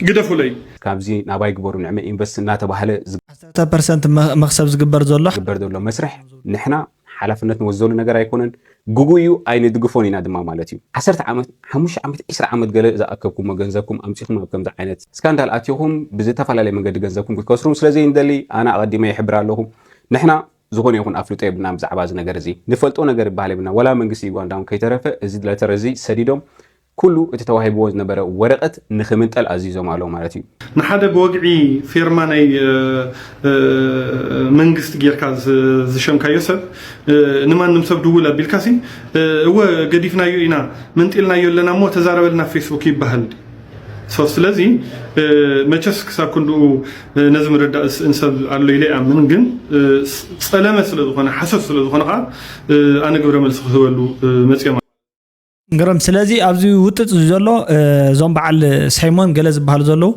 ግደፉለይ። ካብዚ ናባይ ግበሩ ንዕመ ኢንቨስት እናተባህለ ዓሰርተ ፐርሰንት መኽሰብ ዝግበር ዘሎ ዝግበር ዘሎ መስርሕ ንሕና ሓላፍነት ንወስደሉ ነገር ኣይኮነን። ግጉይ እዩ ኣይንድግፎን ኢና ድማ ማለት እዩ። ዓሰርተ ዓመት፣ ሓሙሽተ ዓመት፣ ዒስራ ዓመት ገለ ዝኣከብኩሞ ገንዘብኩም ኣምጺኹም ኣብ ከምዚ ዓይነት ስካንዳል ኣቲኹም ብዝተፈላለየ መንገዲ ገንዘብኩም ክትከስሩ ስለ ዘይንደሊ ኣነ ኣቐዲመ ይሕብር ኣለኹ። ንሕና ዝኾነ ይኹን ኣፍልጦ የብልና ብዛዕባ እዚ ነገር እዚ። ንፈልጦ ነገር ይበሃል የብልና። ወላ መንግስቲ ዩጋንዳ እውን ከይተረፈ እዚ ለተር እዚ ሰዲዶም ኩሉ እቲ ተዋሂብዎ ዝነበረ ወረቐት ንኽምንጠል ኣዚዞም ኣለዉ ማለት እዩ። ንሓደ ብወግዒ ፌርማ ናይ መንግስቲ ጌርካ ዝሸምካዮ ሰብ ንማንም ሰብ ድውል ኣቢልካሲ እወ ገዲፍናዮ ኢና መንጢልናዮ ኣለና እሞ ተዛረበልና ኣብ ፌስቡክ ይበሃል። So ስለዚ መቸስ ክሳብ ክንድኡ ነዚ ምርዳእ ዝስእን ሰብ ኣሎ ኢለ ይኣምን። ግን ጸለመ ስለዝኾነ፣ ሓሶት ስለዝኾነ ከዓ ኣነ ግብረ መልሲ ክህበሉ መፅኦም። ግርም ስለዚ ኣብዚ ውጥጥ ዘሎ እዞም በዓል ሳይሞን ገለ ዝበሃሉ ዘለዉ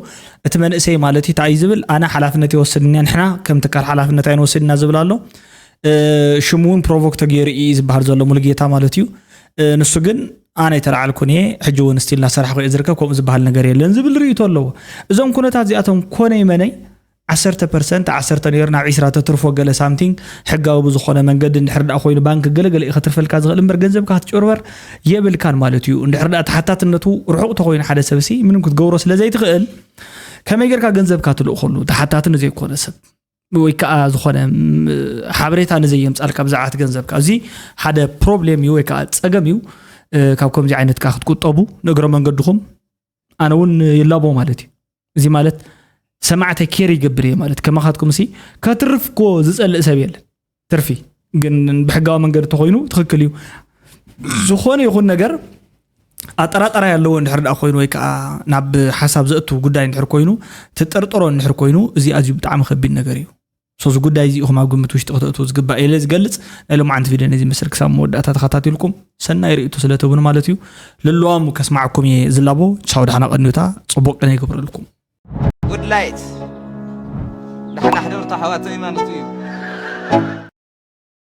እቲ መንእሰይ ማለት እዩ እንታይ ዝብል ኣነ ሓላፍነት ይወስድኒ ንሕና ከም ትካል ሓላፍነት ኣይንወስድና ዝብል ኣሎ። ሽሙ እውን ፕሮቮክ ተገይሩ እዩ ዝበሃል ዘሎ ሙሉጌታ ማለት እዩ። ንሱ ግን ኣነ ኣይተላዓልኩን እየ፣ ሕጂ እውን ስቲል እናሰራሕኩ እየ ዝርከብ፣ ከምኡ ዝበሃል ነገር የለን ዝብል ርእይቶ ኣለዎ። እዞም ኩነታት እዚኣቶም ኮነይ መነይ ዓሰርተ ፐርሰንት ዓሰርተ ነይሩ ናብ ዒስራ ተትርፎ ገለ ሳምቲንግ ሕጋዊ ብዝኾነ መንገዲ እንድሕር ደኣ ኮይኑ ባንክ ገለገለ እዩ ከትርፈልካ ዝኽእል እምበር ገንዘብካ ክትጭበርበር የብልካን ማለት እዩ። እንድሕር ደኣ ተሓታትነቱ ርሑቕ ተኾይኑ ሓደ ሰብሲ ምንም ክትገብሮ ስለ ዘይትኽእል ከመይ ጌርካ ገንዘብካ ትልእኸሉ ተሓታቲ ንዘይኮነ ሰብ ወይ ከዓ ዝኾነ ሓበሬታ ንዘየምፃልካ ብዛዕባ ገንዘብካ እዚ ሓደ ፕሮብሌም እዩ ወይ ከዓ ፀገም እዩ። ካብ ከምዚ ዓይነት ከዓ ክትቁጠቡ ንእግረ መንገድኹም ኣነ እውን ይላቦ ማለት እዩ። እዚ ማለት ሰማዕተ ኬር ይገብር እየ ማለት ከማኻትኩም ሲ ከትርፍ ኮ ዝፀልእ ሰብ የለን። ትርፊ ግን ብሕጋዊ መንገዲ ተኮይኑ ትኽክል እዩ። ዝኾነ ይኹን ነገር ኣጠራጠራ ያለዎ እንድሕር ደኣ ኮይኑ ወይ ከዓ ናብ ሓሳብ ዘእቱ ጉዳይ እንድሕር ኮይኑ ትጠርጠሮ እንድሕር ኮይኑ እዚ ኣዝዩ ብጣዕሚ ከቢድ ነገር እዩ። ሶዚ ጉዳይ እዚ ኢኹም ኣብ ግምት ውሽጢ ክተእትዉ ዝግባእ ኢለ ዝገልፅ ናይ ሎማዓንቲ ቪድዮ ነዚ ምስል ክሳብ መወዳእታ ተኸታቲልኩም ሰናይ ርእይቶ ስለ ትህቡኒ ማለት እዩ። ልልዋሙ ከስማዕኩም እየ ዝላቦ። ቻው ደሓና ቀንዩታ። ፅቡቅ ቅነ ይግብረልኩም። ጉድ ላይት ዳሕና ሕደርቱ ኣሕዋት ዘይማኖት እዩ።